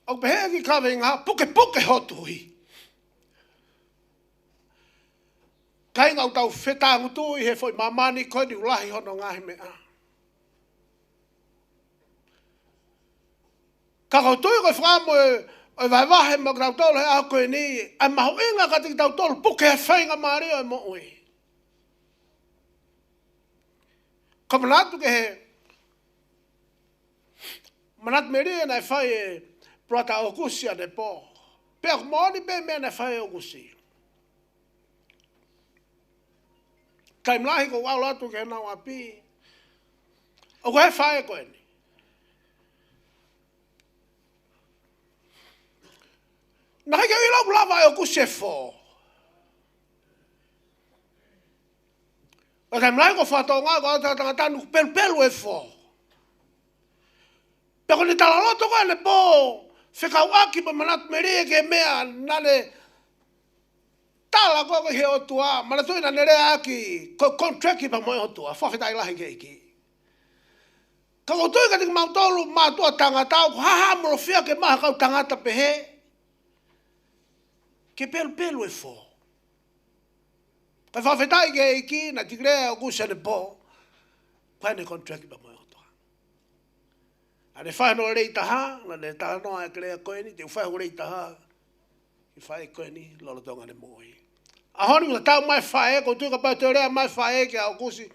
ʻoku pehē e kiʻi kaveinga: pukepuke hoʻo tui. Kāinga, ʻoku tau fetāngutuʻi he foʻi māmani ko eni, ʻoku lahi hono ngaahi meʻa. Ka ʻoku ou tui ko e fakaʻamu ʻo e vahevahe maʻa kitautolu he ʻaho ko eni, ʻa e mahuʻinga kiate kitautolu puke e faingamālie ʻo e moʻui. Ka manatu ki he manatu melie naʻe fai ʻe Brother ʻOkusi ʻanepō. Pea ʻoku moʻoni pē meʻa naʻe fai ʻe ʻOkusi. Taimi lahi ʻoku ou ʻalu atu ki heʻenau ʻapi, ʻoku ʻi ai e faʻē ko eni. Naʻe ʻikai ke u ʻilo ʻoku lava ʻe ʻOkusi e fō. Ka taimi lahi ko e fakatonga ko e tangata ʻoku pelupelu e fō. Pea ko ʻene talaloto ko ē ʻanepō fekauʻaki mo e manatu melie ki he meʻa naʻa ne tala ko ē ki he ʻOtua, manatuʻi naʻa ne lea ʻaki ko e contract pea mo e ʻOtua. Fakafetaʻi lahi ki he ʻEiki. Ka ʻoku ou tui kiate kimautolu mātuʻa tangata, ʻoku haʻamolofia ke maʻu ha kau tangata pehē, ke pelupelu e fō. Ka fakafetaʻi ki he ʻEiki, naʻe declare ʻe ʻOkusi ʻanepō ko ʻene contract pea mo e ʻOtua. Naʻa ne fai hono lelei taha, naʻa ne talanoa ʻa e lea ko eni, te u fai hoku lelei taha ki he faʻē ko eni lolotonga ʻene moʻui. ʻAho ni kuo tatau mai e faʻē, ʻoku ou tui kapau te u lea mai e faʻē kia ʻOkusi,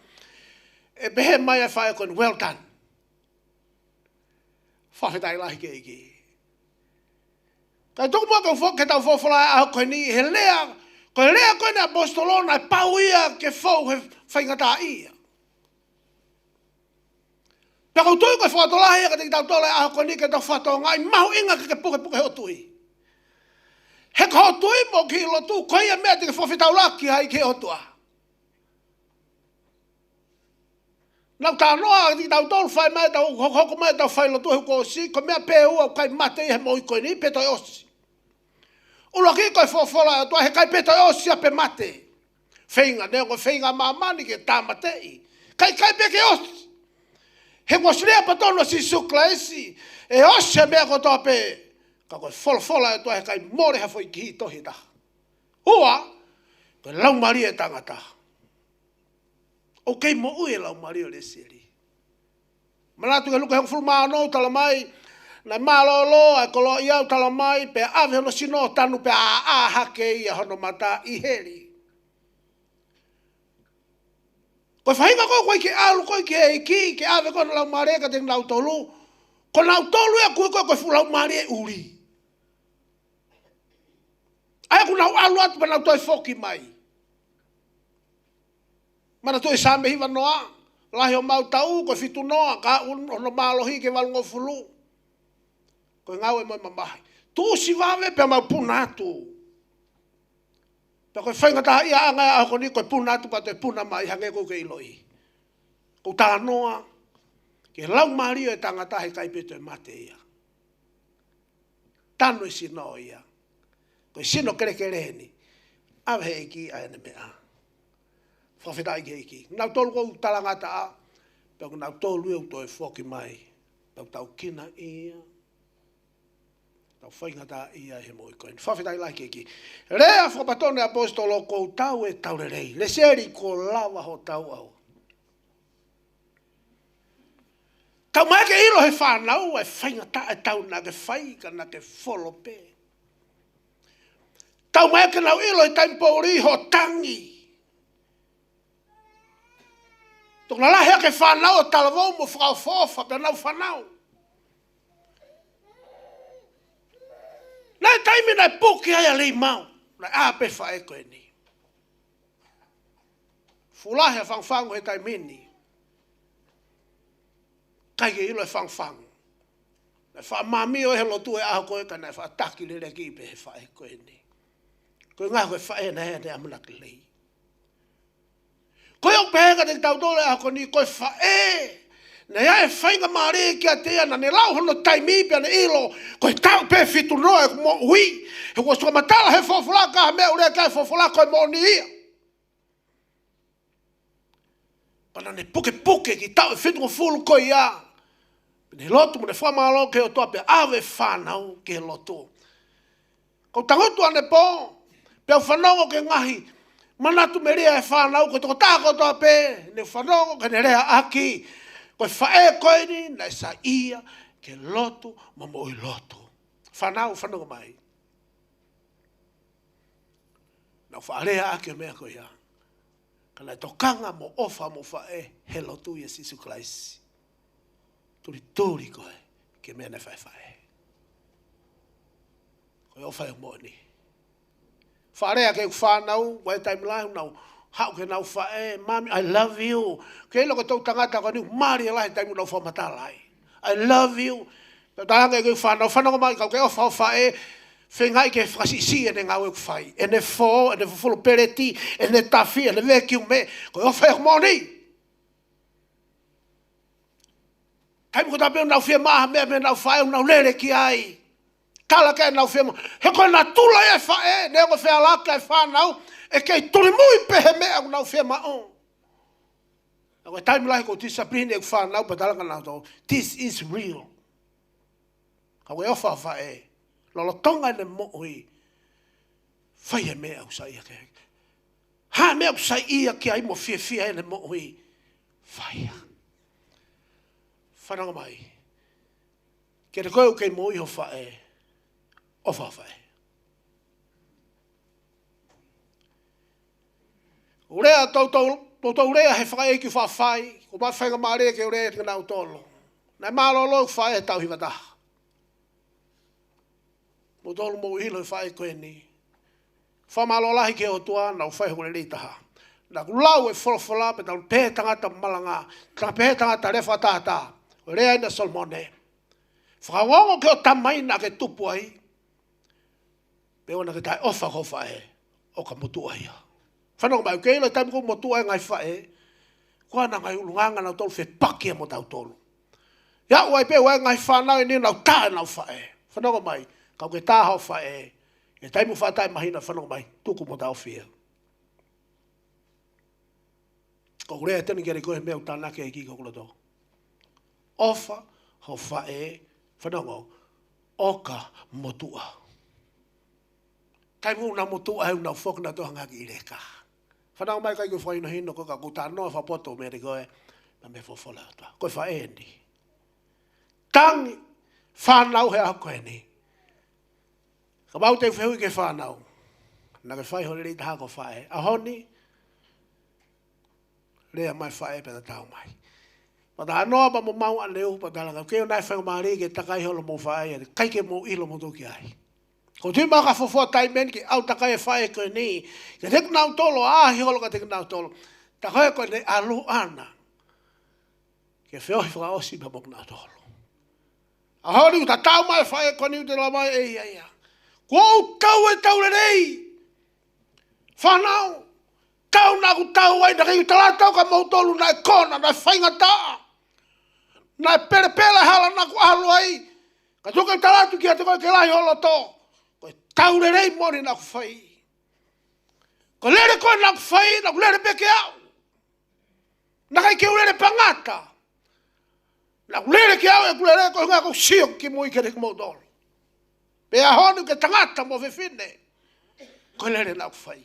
ʻe pehē mai e faʻē ko eni, "Well done." Fakafetaʻi lahi ki he ʻEiki. Kae tuku muʻa ke u foki ki heʻetau folofola he ʻaho ko eni, he lea, ko e lea ko eni ʻa e ʻaposetolo naʻe pau ia ke fou he faingataʻaʻia. Pea ʻoku ou tui ko e fakalotolahi ia kiate kitautolu he ʻaho ko eni ke tau fakatokangaʻi e mahuʻinga ke ke pukepuke hoʻo tui. He ko hoʻo tui mo e kiʻi lotu, ko ia e meʻa te ke fakafetaulaki ai ki he ʻOtua. Naʻa ku talanoa ʻa kitautolu fai mai ʻetau hokohoko mai ʻetau failotu he kuo ʻosi, ko e meʻa pē ʻe ua ʻoku ʻikai mate ia he moʻui ko eni pe toe ʻosi. ʻUluaki ko e folofola ʻa e ʻOtua, he ʻikai pe toe ʻosi ia pe mate. Feinga, neongo feinga māmani ke tāmateʻi. Ka ʻikai pe ke ʻosi. He kuo ʻosi lea pē tonu ʻa Sīsū Kalaisi, ʻe ʻosi e meʻa kotoa pē. Ka ko e folofola ʻa e ʻOtua he ʻikai mole ha foʻi kihi tohi ʻe taha. Ua, ko e laumālie ʻo e tangata. ʻOku kei moʻui e laumālie ʻo Lesieli. Manatu ki he Luke hongofulu mā ono ʻoku tala mai, naʻe mālōlō ʻa e koloaʻia ʻoku tala mai, pea ʻave hono sino ʻo tanu pea ʻā hake ia hono mata ʻi heli. Ko e faʻahinga ko ē ʻoku ʻikai ke ʻalu ko ē ki he ʻEiki, ke ʻave ko ē hono laumālie kiate kinautolu. Ko kinautolu ia ʻoku ui ko ē ko e fuʻu laumālie ʻuli. ʻA ia ʻoku nau ʻalu atu pea nau toe foki mai. Manatuʻi Saame hiva noa, lahi homau taʻu ko e fitu noa, ka ʻoku ʻi ai hono mālohi ki he valungofulu. Ko e ngāue mo e mamahi. Tuʻusi vave pea mau puna atu. Pea ko e faingataʻaʻia ʻanga ia ʻa e ʻaho ko eni ko e puna atu pea toe puna mai hangē ko ʻeku ʻiloʻi. ʻOku ou talanoa ki he laumālie ʻo e tangata he ʻikai pe toe mate ia. Tanu e sino ia. Ko e sino kelekele eni. ʻAve he ʻEiki ʻa ʻene meʻa. Fakafetaʻi ki he ʻEiki. Nautolu ʻoku talangataʻa, pea ko nautolu ia ʻoku toe foki mai. Tau taukina ia. Tau faingataʻaʻia he moʻui ko eni. Fakafetaʻi lahi ki he ʻEiki. Lea fakapatonu ʻa e ʻaposetolo, ʻoku ou tau ʻe tau lelei. Lesieli, kuo lava hoʻo tau ʻaua. Tau maʻu ke ʻilo he fānau ʻa e faingataʻa ʻetau naʻa ke fai ka naʻa ke folo pē. Tau maʻu ke nau ʻilo he taimi poʻuli hoʻo tangi. Toki lalahi hake fānau ʻo talavou mo fakaʻofoʻofa pea nau fānau. Naʻe taimi naʻe puke ai ʻa Leimau, naʻe ʻā pē faʻē ko eni. Fuʻu lahi ʻa e fangufangu he taimi ni. ʻIkai ke ʻilo e fangufangu. Naʻe faʻamamio he lotu e ʻaho ko ē ka naʻe faʻa taki leleki pē he faʻē ko eni. Ko e ngaahi ko e faʻē naʻe ʻi ai ʻene ʻamanaki lelei. Ko ia ʻoku pehē kiate kitautolu e ʻaho ko eni ko e faʻē. Naʻe ʻi ai e faingamālie kiate ia naʻa ne lau hono taimi pea ne ʻilo ko e taʻu pē fitu noa ʻeku moʻui. He kuo ʻosi fakamatala he folofola ka ha meʻa ʻoku lea ki ai e folofola ko e moʻoni ia. Pea naʻa ne pukepuke ki he taʻu ʻe fitungofulu ko ia. Pea ne lotu mo ne fakamālō ki he ʻOtua pea ʻave e fānau ki he lotu. ʻOku ou tangutu anepō, pea u fanongo ki he ngaahi manatu melie ʻa e fānau, ko e tokotaha kotoa pē, ne fanongo ki heʻene leaʻaki, ko e faʻē ko eni naʻe saiʻia ke lotu mo moʻui lotu. Fānau fanongo mai. Naʻa ku faʻa leaʻaki e meʻa ko ia. Ka naʻe tokanga mo ʻofa mo faʻē he lotu ʻia Sīsū Kalaisi. Tulituli koe ki he meʻa naʻe faʻē. Ko e ʻofa ʻoku moʻoni. Faʻa lea ki heʻeku fānau, ʻi he taimi lahi ʻoku nau haʻu ki heʻenau faʻē, "Mami, I love you." Ke ʻilo ko e toʻutangata ko eni ʻoku mali lahi e taimi ʻoku nau fakamatala ai. "I love you." Pea u talaange ki heʻeku fānau, fanongo mai, kapau ʻoku ke ʻofa ho faʻē, feingaʻi ke fakasiʻisiʻi ʻene ngāue ʻoku fai. ʻEne fō, ʻene fufulu peleti, ʻene tafi, ʻene vekiume, ko e ʻofa ʻoku moʻoni. Taimi kotoa pē ʻoku nau fiemaʻu ha meʻa mei heʻenau faʻē ʻoku nau lele ki ai. Tala ki ai ʻenau fiemaʻu. He ko e natula ia e faʻē, neongo e fealaka e fānau, ʻe kei tulimui pē he meʻa ʻoku nau fiemaʻu. Ka ko e taimi lahi ʻoku ou discipline ʻeku fānau pea u tala kia nautolu, "This is real." Ka ko e ʻofa faʻē, lolotonga ʻene moʻui, fai e meʻa ʻoku saiʻia ki ai. Ha meʻa ʻoku saiʻia ki ai mo fiefia ʻene moʻui, fai ia. Fanongo mai. Ke te koe ʻoku kei moʻui ho faʻē, ʻofa faʻē. ʻOku ou lea, toutou, toutou lea he fakaʻeiki ʻoku faʻa fai, ko e faingamālie ke u lea ki heʻenau tolo. Naʻe mālōlō ʻeku faʻē he taʻu hiva taha. Mou tolu mou ʻilo e faʻē ko eni. Fakamālō lahi ki he ʻOtua, naʻa ku fai hoku lelei taha. Naʻa ku lau e folofola pea tau pehē tangata malanga, tau pehē tangata lea fakatātā. Ko e lea eni ʻa Solomone. Fakaongoongo ki hoʻo tamai naʻa ke tupu ai. Pea ʻoua naʻa ke taʻeʻofa ki ho faʻē, ʻo ka motuʻa ia. Fanongo mai, ʻoku ke ʻilo e taimi ʻoku motuʻa ai e ngaahi faʻē, Ko ʻena ngaahi ʻulungaanga naʻa nau tolu fepaki mo tautolu. ʻI ai pē ʻa e ngaahi fānau ʻe niʻihi naʻa nau tā ʻenau faʻē. Fanongo mai, kapau ʻoku ke tā hoʻo faʻē, ʻi he taimi ʻoku faʻa taʻe mahino, fanongo mai, tuku mo taʻofi ē. Ko e lea ʻa e Teni Keliko he meʻa ʻoku tānaki ʻe he ʻEiki ki hoku loto. ʻOfa hoʻo faʻē, fanongo, ʻo ka motuʻa. Taimi ʻoku nau motuʻa ai ʻoku nau foki nautolu ʻo hangē ha kiʻi leka. Fanongo mai, ʻikai ke u fakahinohino koe ka ʻoku ou talanoa fakapoto mei he ʻEiki ko ē, naʻa mei he folofola ʻa e ʻOtua. Ko e faʻē eni. Tangi, fānau he ʻaho ko eni. Kapau te u fehuʻi ki he fānau, naʻa ke fai ho lelei taha ko e faʻē. ʻAho ni, lea mai faʻē pea tatau mai. Pea talanoa pea mo maʻu ʻaneuhu pea tala ange, ʻoku ʻi ai ʻa e faingamālie ke takai holo mo e faʻē, ʻikai ke mou ʻilo moutolu ki ai. Ko e tui mai ka fofo taimi eni ke ʻalu takai e faʻē ko eni, kiate kinautolu, ʻaʻahi holo kiate kinautolu. Tā ko ē ko ʻene ʻalu ʻana ke feohi fakaʻosi pea mo kinautolu. ʻAho ni ʻoku tatau mai e faʻē ko eni, ʻoku tala mai ʻe ia ia. Kuo u tau e tau lelei. Fānau, tau naʻa ku tau ai, naʻe ʻikai ke u tala atu kia moutolu naʻe kona, naʻe faingataʻa, naʻe pelepela e hala naʻa ku ʻalu ai. Ka tuku ke u tala atu kiate koe ke lahi ho loto, ko e tau lelei moʻoni naʻa ku fai. Ko e lele ko ē naʻa ku fai, naʻa ku lele pē kiate au. Naʻe ʻikai ke u lele pangata. Naʻa ku lele kiate au ʻeku lele, ko e ʻuhinga ʻoku ou sio ki mui kiate kimoutolu. Pea ʻaho ni ʻoku ke tangata mo fefine, ko e lele naʻa ku fai.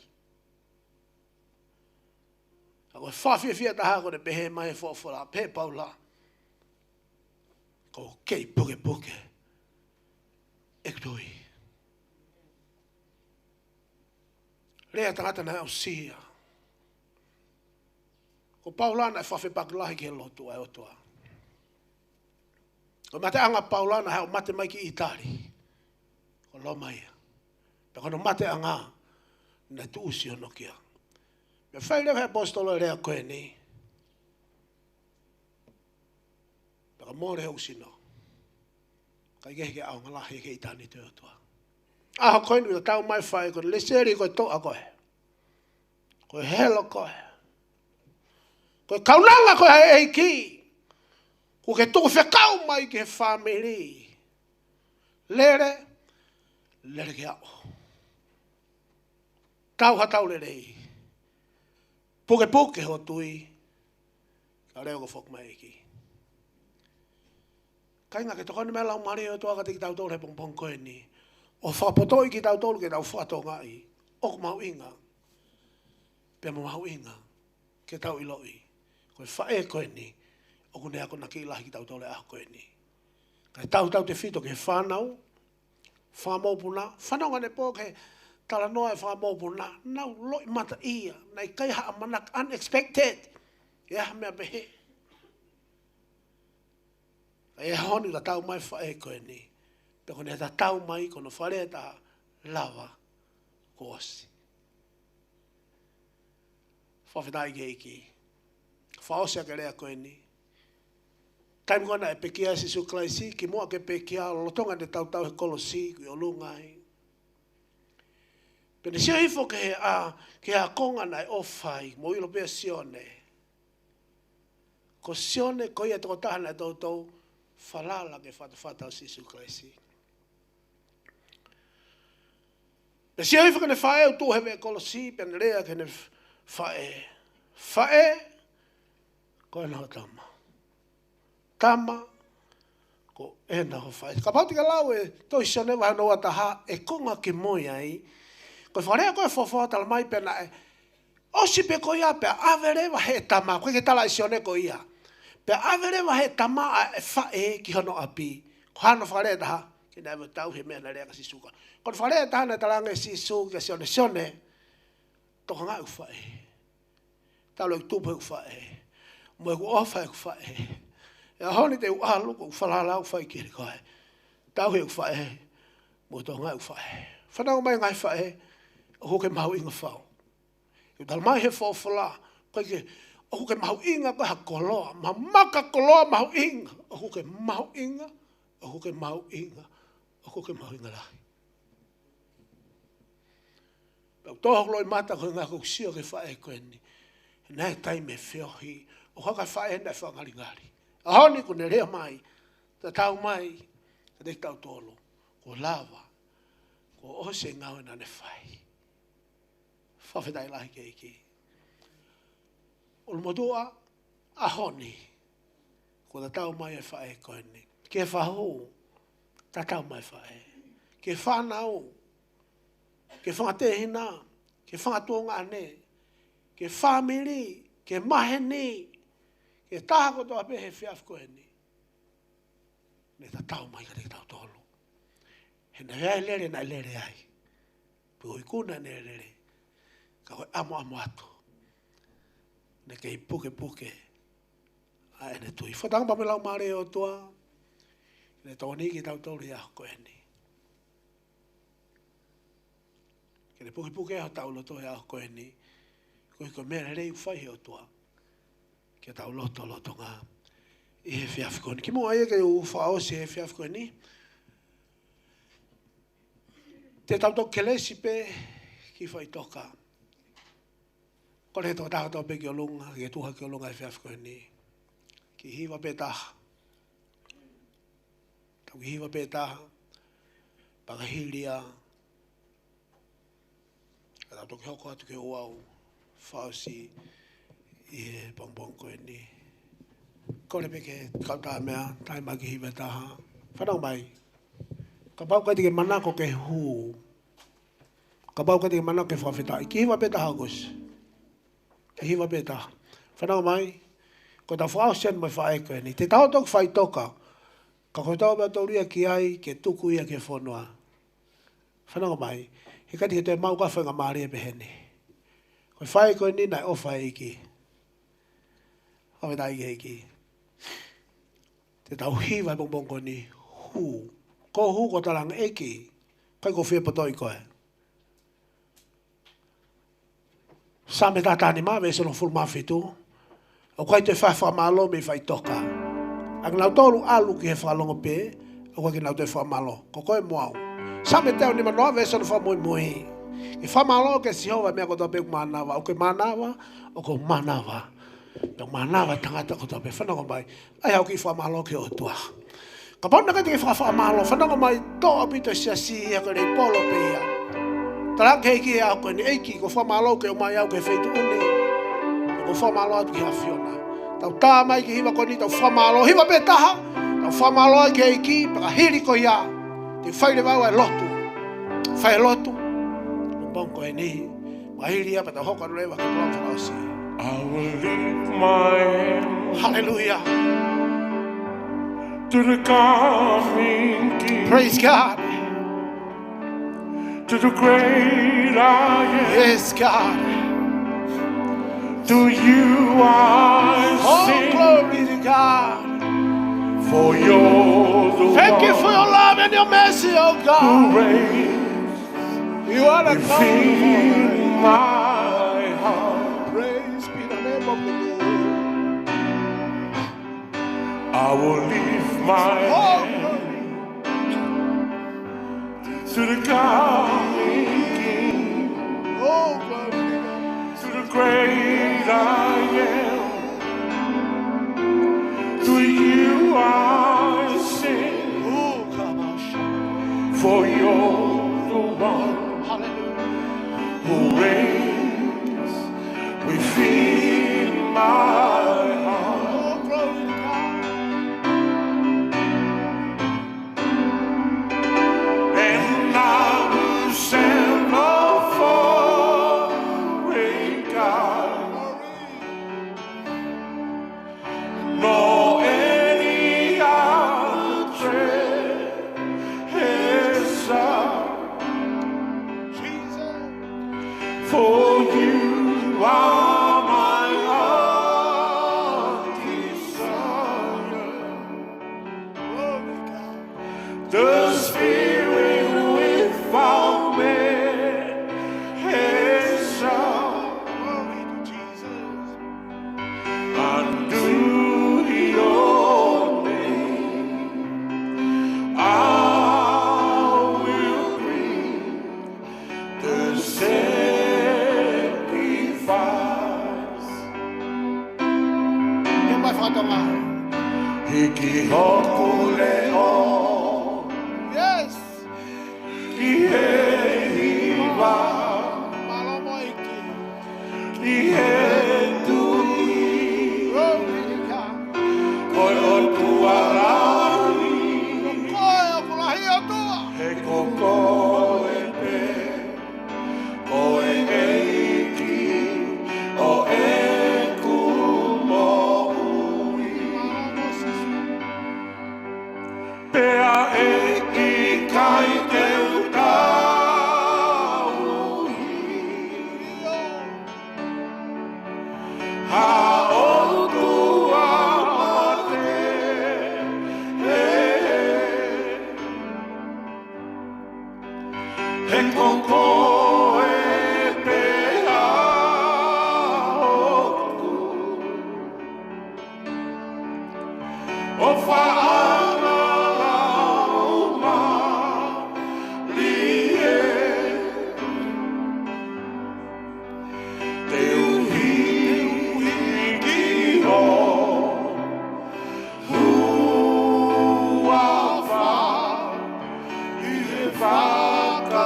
Ka ko e fakafiefia taha ko ʻene pehē mai e folofola, pehē ʻe Paula, ʻoku ou kei pukepuke ʻeku tui. Lea ʻa e tangata naʻe aʻusia. Ko Paula naʻe fakafepaki lahi ki he lotu ʻa e ʻOtua. Ko e mateʻanga ʻa Paula naʻe haʻu ʻo mate mai ki ʻĪtali, ko Loma ia. Pea ko hono mateʻanga naʻe tuʻusi hono kia. Pea fai leva ʻe he ʻaposetolo e lea ko eni, pea ka mole hoku sino, kae kehe ke ʻaonga lahi ki he ʻitāniti ʻo e ʻOtua. ʻAho ko eni ʻoku tatau mai e faʻē ko eni, Lesieli, ko e toʻa koe. Ko e helo koe. Ko e kaunanga koe ʻa e ʻEiki. Kuo ke tuku fekau mai ki he fāmili. Lele, lele kiate au. Tau ha tau lelei. Pukepuke ho tui. Ka leo ko e foki mai e ʻEiki. Kāinga, ke tokoni mai e Laumālie ʻo e ʻOtua kiate kitautolu he pongipongi ko eni, ʻo fakapotoʻi kitautolu ke tau fakatokangaʻi ʻoku mahuʻinga, pea mo mahuʻinga ke tau ʻiloʻi, ko e faʻē ko eni ʻoku ne akonakiʻi lahi kitautolu he ʻaho ko eni. Kae tautautefito ki he fānau, fakamokopuna, fanongo ange pē ki he talanoa e fakamokopuna, nau loʻimataʻia, naʻe ʻikai ha ʻamanaki, unexpected, ʻe ha meʻa pehē. ʻE ʻaho ni ʻoku tatau mai e faʻē ko eni. Pea ko ʻene tatau mai, ko hono fakalea ʻe taha, lava kuo ʻosi. Fakafetaʻi ki he ʻEiki. Fakaʻosi ʻaki e lea ko eni. Taimi ko ē naʻe pekia ai ʻa Sīsū Kalaisi, kimuʻa ke pekia, lolotonga ʻene tautau he kolosi, ʻoku ʻi ʻolunga ai. Pea ne sio hifo ki he ʻa, ki he ākonga naʻe ʻofa ai, mou ʻilo pē ʻa Sione. Ko Sione ko ia e tokotaha naʻe toutou falala ki he fatafata ʻo Sīsū Kalaisi. Pea sio hifo ki heʻene faʻē ʻoku tuʻu he veʻe kolosi, pea ne lea ki heʻene faʻē. Faʻē, ko ena ho tama. Tama, ko ena ho faʻē. Kapau te ke lau e tohi Sione vahe hono ua taha, e konga kimui ai, ko e fakalea ko ē ʻa e folofola, tala mai pē naʻe ʻosi pē ko ia pea ʻave leva ʻe he tama, ʻoku ʻikai ke tala ʻe Sione ko ia. Pea ʻave leva ʻe he tama ʻa e faʻē ki hono ʻapi. Ko hano fakalea ʻe taha, ke ne ʻave ʻo tauhi e meʻa naʻe lea ki ai ʻa Sīsū. Ko hono fakalea ʻe taha naʻe tala ange ʻe Sīsū kia Sione, Sione, tokangaʻi hoku faʻē. Talu ʻeku tupu ʻi hoku faʻē. Mo ʻeku ʻofa ʻi hoku faʻē. ʻI he ʻaho ni te u ʻalu, ko ʻeku falala ʻoku ou fai kiate koe. Tauhi hoku faʻē. Mo tokangaʻi hoku faʻē. Fanongo mai ngaahi faʻē. ʻOku ke mahuʻinga fau. ʻOku tala mai ʻe he folofola, ʻoku ke, ʻoku ke mahuʻinga ko ha koloa, ma-, maka koloa mahuʻinga, ʻoku ke mahuʻinga, ʻoku ke mahuʻinga, ʻoku ke mahuʻinga lahi. Pea u tō hoku loʻimata ko e ʻuhinga ʻoku ou sio ki he faʻē ko eni. Naʻe taimi e feohi, ʻOku ʻikai faʻē naʻe fakangalingali. ʻAho ni kuo ne lea mai, tatau mai kiate kitautolu, kuo lava, kuo ʻosi e ngāue naʻa ne fai. Fakafetaʻi lahi ki he ʻEiki. ʻUlumotuʻa, ʻaho ni, kuo tatau mai e faʻē ko eni. Ki he fahu, tatau mai e faʻē. Ki he fānau, ki he fanga tehina, ki he fanga tuongaʻane, ki he fāmili, ki he maheni, ki he taha kotoa pē he efiafi ko eni. Ne tatau mai kiate kitautolu. He naʻe ʻi ai e lele naʻe lele ai. Pe ko e ikuna naʻe lele. Ka ko e ʻamuʻamu atu, ne kei pukepuke ʻa ʻene tui. Fakatauange pē mo e Laumālie ʻo e ʻOtua ke ne tokoniʻi kitautolu he ʻaho ko eni. Ke ne pukepuke hotau loto he ʻaho ko eni. Koeʻuhi ko e meʻa lelei ʻoku fai he ʻOtua ki hotau lotolotonga ʻi he efiafi ko eni. Kimuʻa ia ke u fakaʻosi he efiafi ko eni, te tau toki kelesi pē ki faʻitoka. Kole he tokotaha kotoa pē ki ʻolunga, ke tuʻu hake ki ʻolunga he efiafi ko eni. Kiʻi hiva pē taha. Tau kiʻi hiva pē taha. Pea ka hili ia, ka tau toki hoko atu ki he ouau fakaʻosi ʻi he pongipongi ko eni. Kole pē ki he kau taʻameʻa, taimi mai ke hiva taha. Fanongo mai. Kapau ʻoku ʻikai te ke manako ke hū, kapau ʻoku ʻikai te ke manako ke fakafetaʻi, kiʻi hiva pē taha ʻoku ʻosi. Kiʻi hiva pē taha. Fanongo mai. Ko ʻetau fakaʻosi eni mo e faʻē ko eni. Te tau toki faʻitoka. Ka ko ʻetau ʻamanaki ia ki ai, ke tuku ia ki he fonua. Fanongo mai. He ʻikai te ke toe maʻu ha faingamālie pehē ni. Ko e faʻē ko eni naʻe ʻofa ʻEiki. Fakafetaʻi ki he ʻEiki. Te tau hiva he pongipongi ko eni, hū. Ko e hū ko e talaange, ʻEiki, ʻikai ko fie potoʻi koe. Saame taha taha nima, veesi hongofulu mā fitu. ʻOku ʻikai toe fai ha fakamālō mei faʻitoka. ʻA kinautolu ʻalu ki he fakalongo pē, ʻoku ʻikai ke nau toe fakamālō. Ko koe mo au. Saame teau nimanoa, veesi hono fakamuimui. Ke fakamālō kia Sihova he meʻa kotoa pē ʻoku mānava. ʻOku ke mānava, ʻoku ou mānava. Pea mānava e tangata kotoa pē. Fanongo mai. ʻAi haʻo kiʻi fakamālō ki he ʻOtua. Kapau naʻe ʻikai te ke fakafakamālō, fanongo mai, toʻo ʻaupito e siasi ia ko e leipolo pē ia. Talaange ki he ʻEiki he ʻaho ko eni, ʻEiki, ʻoku ou fakamālō ʻoku ke ʻomai au ki he feituʻu ni. ʻOku ou fakamālō atu ki he ʻAfiona. Tau tā mai ki he hiva ko eni, tau fakamālō, hiva pē taha. Tau fakamālō ai ki he ʻEiki, pea ka hili ko ia, te u fai leva au e lotu. Fai e lotu. Pongipongi ko eni. Pea hili ia pea tau hoko atu leva ki he polokalama fakaʻosi. I will lift my hand Hallelujah. To the coming King. Praise God. To the great I am. Yes, God. To you I sing. Oh, glory to God. For you're the one. Thank you for your love and your mercy, oh God. Who reigns You are the within my heart. Praise be the name of the Lord. I will lift my hand to the coming King. Oh, glory to God. To the great I am. To you I sing. Oh, come on, shout. For you're the one. Hallelujah. Who reigns within my heart. Oh, glory to God. And I will send the foreign God. Nor any other treasure Fatongia. Hiki hoku leʻo. Yes. Ki he hiva. Mālō mo e ʻEiki. Ki he tui. Glory to God. Ko e ʻOtua lahi. Ko koe ʻoku lahi ʻOtua. He ko koe pē. Ko e ʻEiki ʻo ʻeku moʻui. Pea ʻe ʻikai te u tauhi ha ʻotua mate. He ko koe pē ʻa hoku ʻofaʻanga laumālie. Te u hiki ho huafa ʻi he fakafetaʻi,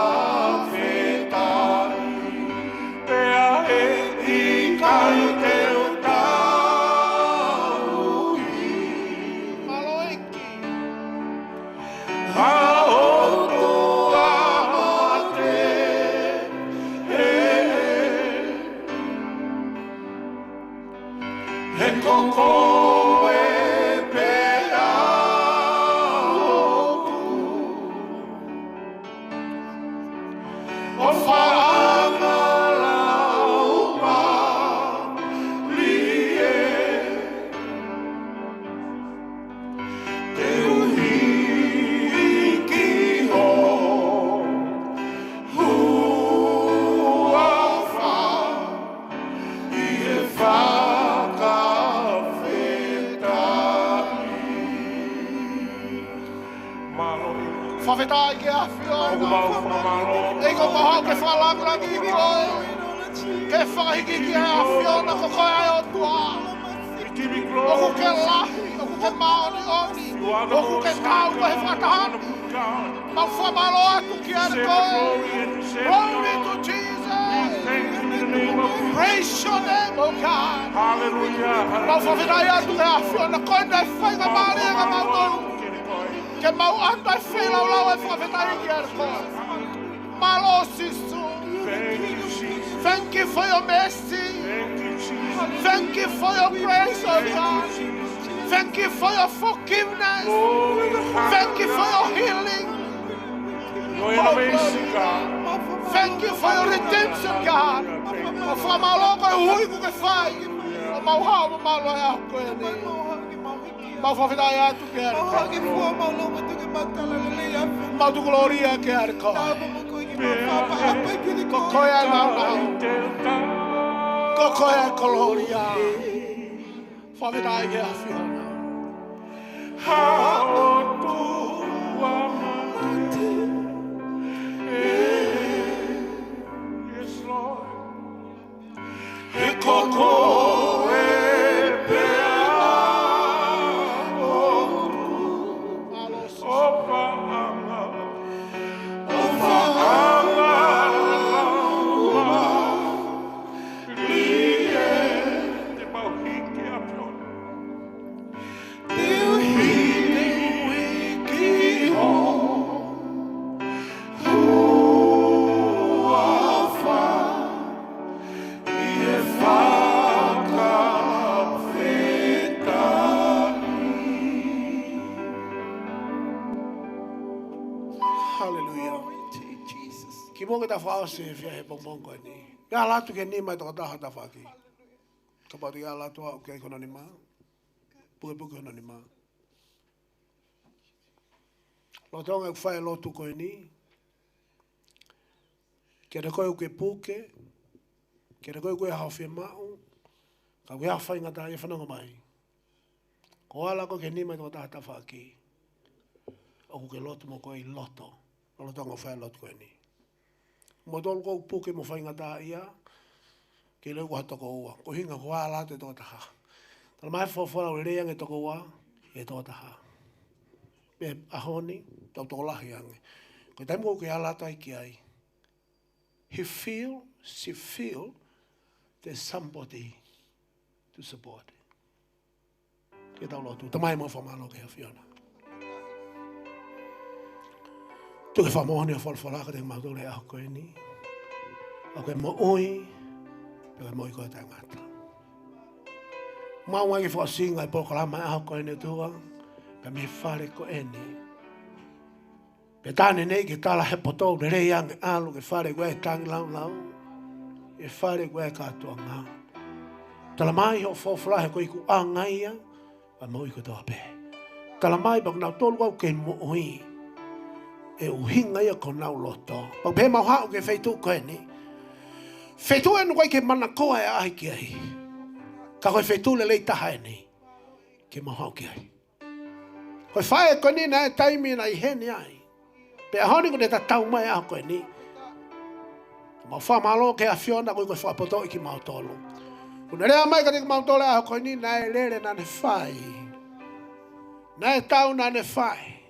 pea ʻe ʻikai te u tauhi ha ʻotua mate. He ko koe pē ʻa hoku ʻofaʻanga laumālie. Te u hiki ho huafa ʻi he fakafetaʻi. Mālō. Fakafetaʻi ki he ʻAfiona. ʻOku mau fakamālō. ʻEiki, ʻoku mau haʻu ke fakalāngilangiʻi koe. Ke fakahīkihiki ʻa e ʻAfiona, ko koe ʻa e ʻOtua. ʻOku ke lahi, ʻoku ke māʻoniʻoni, ʻoku ke kau ki he fakataha. Mau fakamālō atu kiate koe. Glory to Jesus. Praise your name, oh God. Hallelujah. Mau fakafetaʻi atu ki he ʻAfiona, ko e faingamālie kiate kimautolu ke mau ʻatu e feilaulau ʻo e fakafetaʻi kiate koe. Mālō Sīsū. Thank you, Jesus. Thank you for your mercy. Thank you, Jesus. Thank you for your grace, oh God. Thank you for your forgiveness. Thank you for your healing. You're an amazing God. Thank you for your redemption, God. ʻOku fakamālō koeʻuhi kuo ke fai. ʻOku mau haʻu ʻo mālō e ʻaho ko eni. Mau fakafetaʻi atu kiate koe. Mau tukulōlia kiate koe. Ko koe ʻa e nāunau. Ko koe ʻa e kolōlia. Fakafetaʻi ki he ʻAfiona. Ha ʻotua mate. Yes, Lord. He ko koe pē ʻa hoku ʻofaʻanga, ʻofaʻanga laumālie. Te mau hiki ʻAfiona. Te u hiki ho huafa ʻi he fakafetaʻi. Hallelujah. Kimuʻa ke ta fakaʻosi e efiafi he pongipongi ko eni, ke ala atu ki he nima ʻo e tokotaha tafaʻaki. Kapau te ke ala atu ʻo aʻu ki hono nima. Pukepuke hono nima. Lolotonga ʻeku fai e lotu ko eni kiate koe ʻoku ke puke, kiate koe ʻoku ke haʻu ʻo fiemaʻu, ka ʻoku ke haʻu ʻo faingataʻaʻia, fanongo mai. Ko e ala koe ki he nima ʻo e tokotaha tafaʻaki ʻoku ke lotu mo koe ʻi loto. Lolotonga ʻeku fai e lotu ko eni. Kimoutolu ʻoku puke mo faingataʻaʻia, ke leu ko ha toko ua. Ko e ʻuhinga ko e ala atu e tokotaha. Talamai he folofola ʻoku lelei ange e toko ua ʻi he toko taha. Pea ʻaho ni, tau tokolahi ange. Ko e taimi ʻoku ke ala atu ai ki ai, he feel, she feel, there's somebody to support. Ke tau lotu. Tamai, mau fakamālō ki he ʻAfiona. Tuku ke fakamoʻoni hoʻo folofola kiate kimautolu he ʻaho ko eni. ʻOku ke moʻui, pea ke moʻui ko e taʻengata. Mau ʻai ke fakaʻosinga e polokalama he ʻaho ko eni ʻOtua, pea mei he fale ko eni. Pea tā neʻineʻi ke tala he poto, lelei ange ʻalu ki he fale ko ē ʻe tangi laulau, ki he fale ko ē kātoanga. Talamai hoʻo folofola he ko e ikuʻanga ia ʻa e moʻui kotoa pē. Talamai pea ko kinautolu ʻoku kei moʻui, ʻe ʻuhinga ia ki honau loto. Pea ʻoku pehē mau haʻu ki he feituʻu ko eni. Feituʻu eni ʻoku ʻikai ke manakoa e ʻaʻahi ki ai. Ka ko e feituʻu lelei taha eni ke mau haʻu ki ai. Ko e faʻē ko eni naʻe taimi naʻe ʻi heni ai. Pea ʻaho ni kuo ne tatau mai he ʻaho ko eni. Mau fakamālō ki he ʻAfiona koeʻuhi ko e fakapotoʻi kimautolu. Kuo ne lea mai kiate kimautolu he ʻaho ko eni naʻe lele naʻa ne fai. Naʻe tau naʻa ne fai.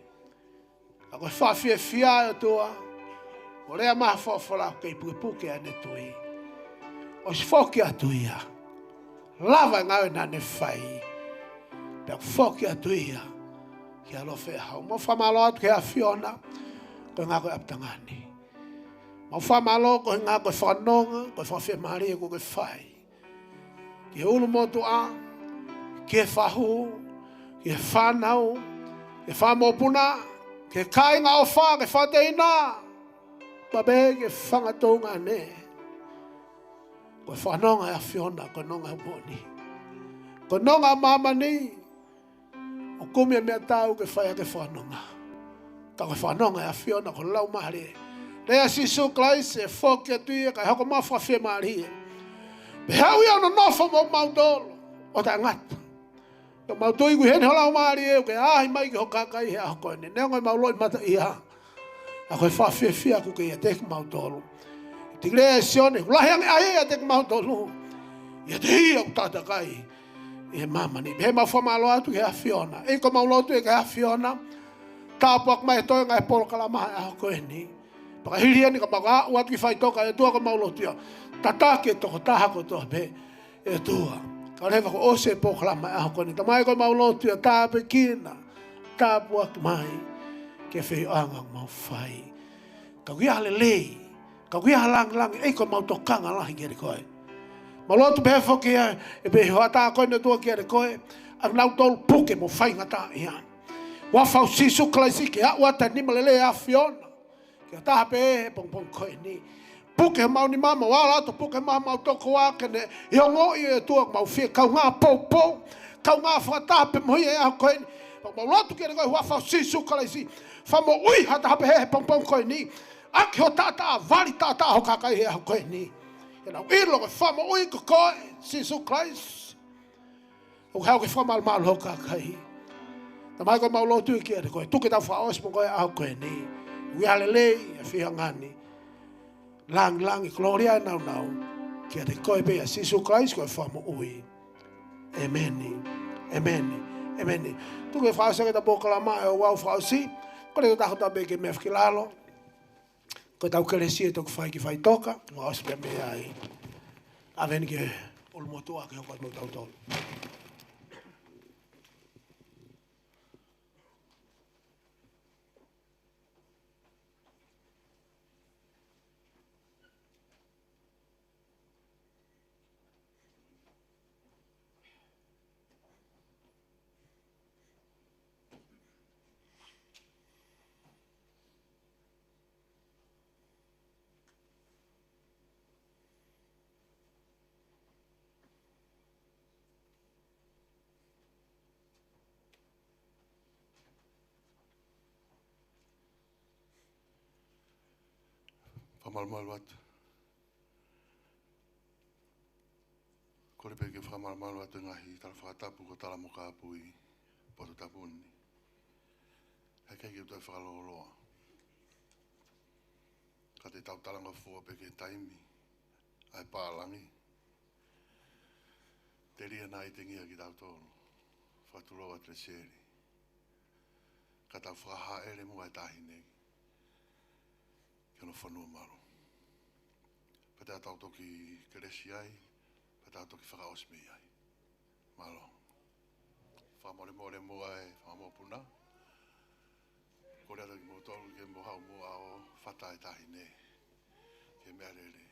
Ka ko e fakafiefia ʻOtua, ʻoku lea mai he folofola ʻoku kei pukepuke ʻene tui. ʻOsi foki atu ia. Lava e ngāue naʻa ne fai. Pea ʻoku foki atu ia ki he ʻaloʻofa ʻo e ʻaho. Mau fakamālō atu ki he ʻAfiona, koeʻuhi ko e ʻapitanga ni. Mau fakamālō koeʻuhi ko e fakanonga, ko e fakafiemālie kuo ke fai ki he ʻulumotuʻa, ki he fahu, ki he fānau, ki he fanga mokopuna, ki he kāinga ʻofa, ki he fanga teina, pea pehē ki he fanga tuongaʻane. Ko e fakanonga ʻa e ʻAfiona, ko e nonga ʻo e moʻoni. Ko e nonga ʻa māmani, ʻoku kumi e meʻatau ke fai ʻaki e fakanonga. Ka ko e fakanonga ʻa e ʻAfiona ko e Laumālie. Lea ʻa Sīsū Kalaisi ʻe foki atu ia kae hoko mai fakafiemālie. Pea haʻu ia ʻo nonofo mo kimautolu ʻo taʻengata. Pea mau tui ʻoku ʻi heni ho Laumālie ʻoku ke ʻaʻahi mai ki ho kakai he ʻaho ko eni. Neongo ʻemau loʻimata ia, ka ko e fakafiefia ʻoku ke ʻiate kimautolu. Tiki lea ʻa Sione, ʻoku lahi ange ʻa ia ʻiate kimautolu ʻiate ia ʻoku takatakaiʻi ʻi he māmani. Pea mau fakamālō atu ki he ʻAfiona. ʻEiki, ko ʻemau lotu ia ki he ʻAfiona, tāpuaki mai e toenga e polokalama he ʻaho ko eni. Pea ka hili eni ka mau aʻu atu ki faʻitoka, ʻe ʻOtua, ko ʻemau lotu ia, tataki e tokotaha kotoa pē, ʻe ʻOtua. Kae leva kuo ʻosi e polokalama he ʻaho ko eni. Tamai, ko ʻemau lotu ia, tāpuekina, tāpuaki mai ki he feʻiloʻanga ʻoku mau fai. Ka ʻoku ʻi ai ha lelei, ka ʻoku ʻi ai ha lāngilangi, ʻEiki, ko ʻemau tokanga lahi kiate koe. Mau lotu pē foki ia, ʻe pehē hoʻatā ko eni, ʻOtua, kiate koe, ʻa kinautolu puke mo faingataʻaʻia. Huafa ʻo Sīsū Kalaisi, ke aʻu atu e nima lelei ʻa e ʻAfiona ki ha taha pē he pongipongi ko eni. Puke homau nima, mau ala atu ʻo puke mai homau tokoua ke ne ongoʻi, ʻe ʻOtua, ʻoku mau fie kaungā poupou, kaungā fakataha pē mo ia he ʻaho ko eni. Pea mau lotu kiate koe, huafa ʻo Sīsū Kalaisi, fakamoʻui ha taha pē he pongipongi ko eni ʻaki hoʻo taʻataʻa, vali taʻataʻa ho kakai he ʻaho ko eni. Ke nau ʻilo ko e Fakamoʻui ko koe, Sīsū Kalaisi, ʻoku haʻu ke fakamalumalu ho kakai. Tamai, ko ʻemau lotu ia kiate koe, tuku ke tau fakaʻosi mo koe he ʻaho ko eni. ʻOku ʻi ai ha lelei he feʻiloʻanga ni, lāngilangi, kolōlia, nāunau kiate koe pē, ʻia Sīsū Kalaisi ko e Fakamoʻui. ʻEmeni. ʻEmeni. ʻEmeni. Tuku ke fakaʻosi ʻaki ʻeta polokalama he ʻaho fakaʻosi. Ko e taha atu pē ke meʻa fakilalo. Ko ʻetau kelesi ʻe toki fai ki faʻitoka, mo ʻosi pē mei ai. ʻAve eni ki he ʻulumotuʻa ke hoko atu mo kitautolu. Fakamalumalu atu. Kole pē ke fakamalumalu atu e ngaahi tala fakatapu kuo tala mo kāpui ʻi he potu tapu ni. Heʻikai ke u toe fakalōloa, ka te tau talangofua pē ki he taimi ʻa e pālangi. Telia naʻa ʻi ai e tengia kitautolu, fakatulou atu e seli, ka tau fakahaʻele muʻa e taʻahine ki hono fonua malu. Pea te tau toki kelesi ai, pea tau toki fakaʻosi mei ai. Mālō. Fakamolemole muʻa e fanga mokopuna. Kole atu kimoutolu ke mou haʻu muʻa ʻo fata e taʻahine ki he meʻalele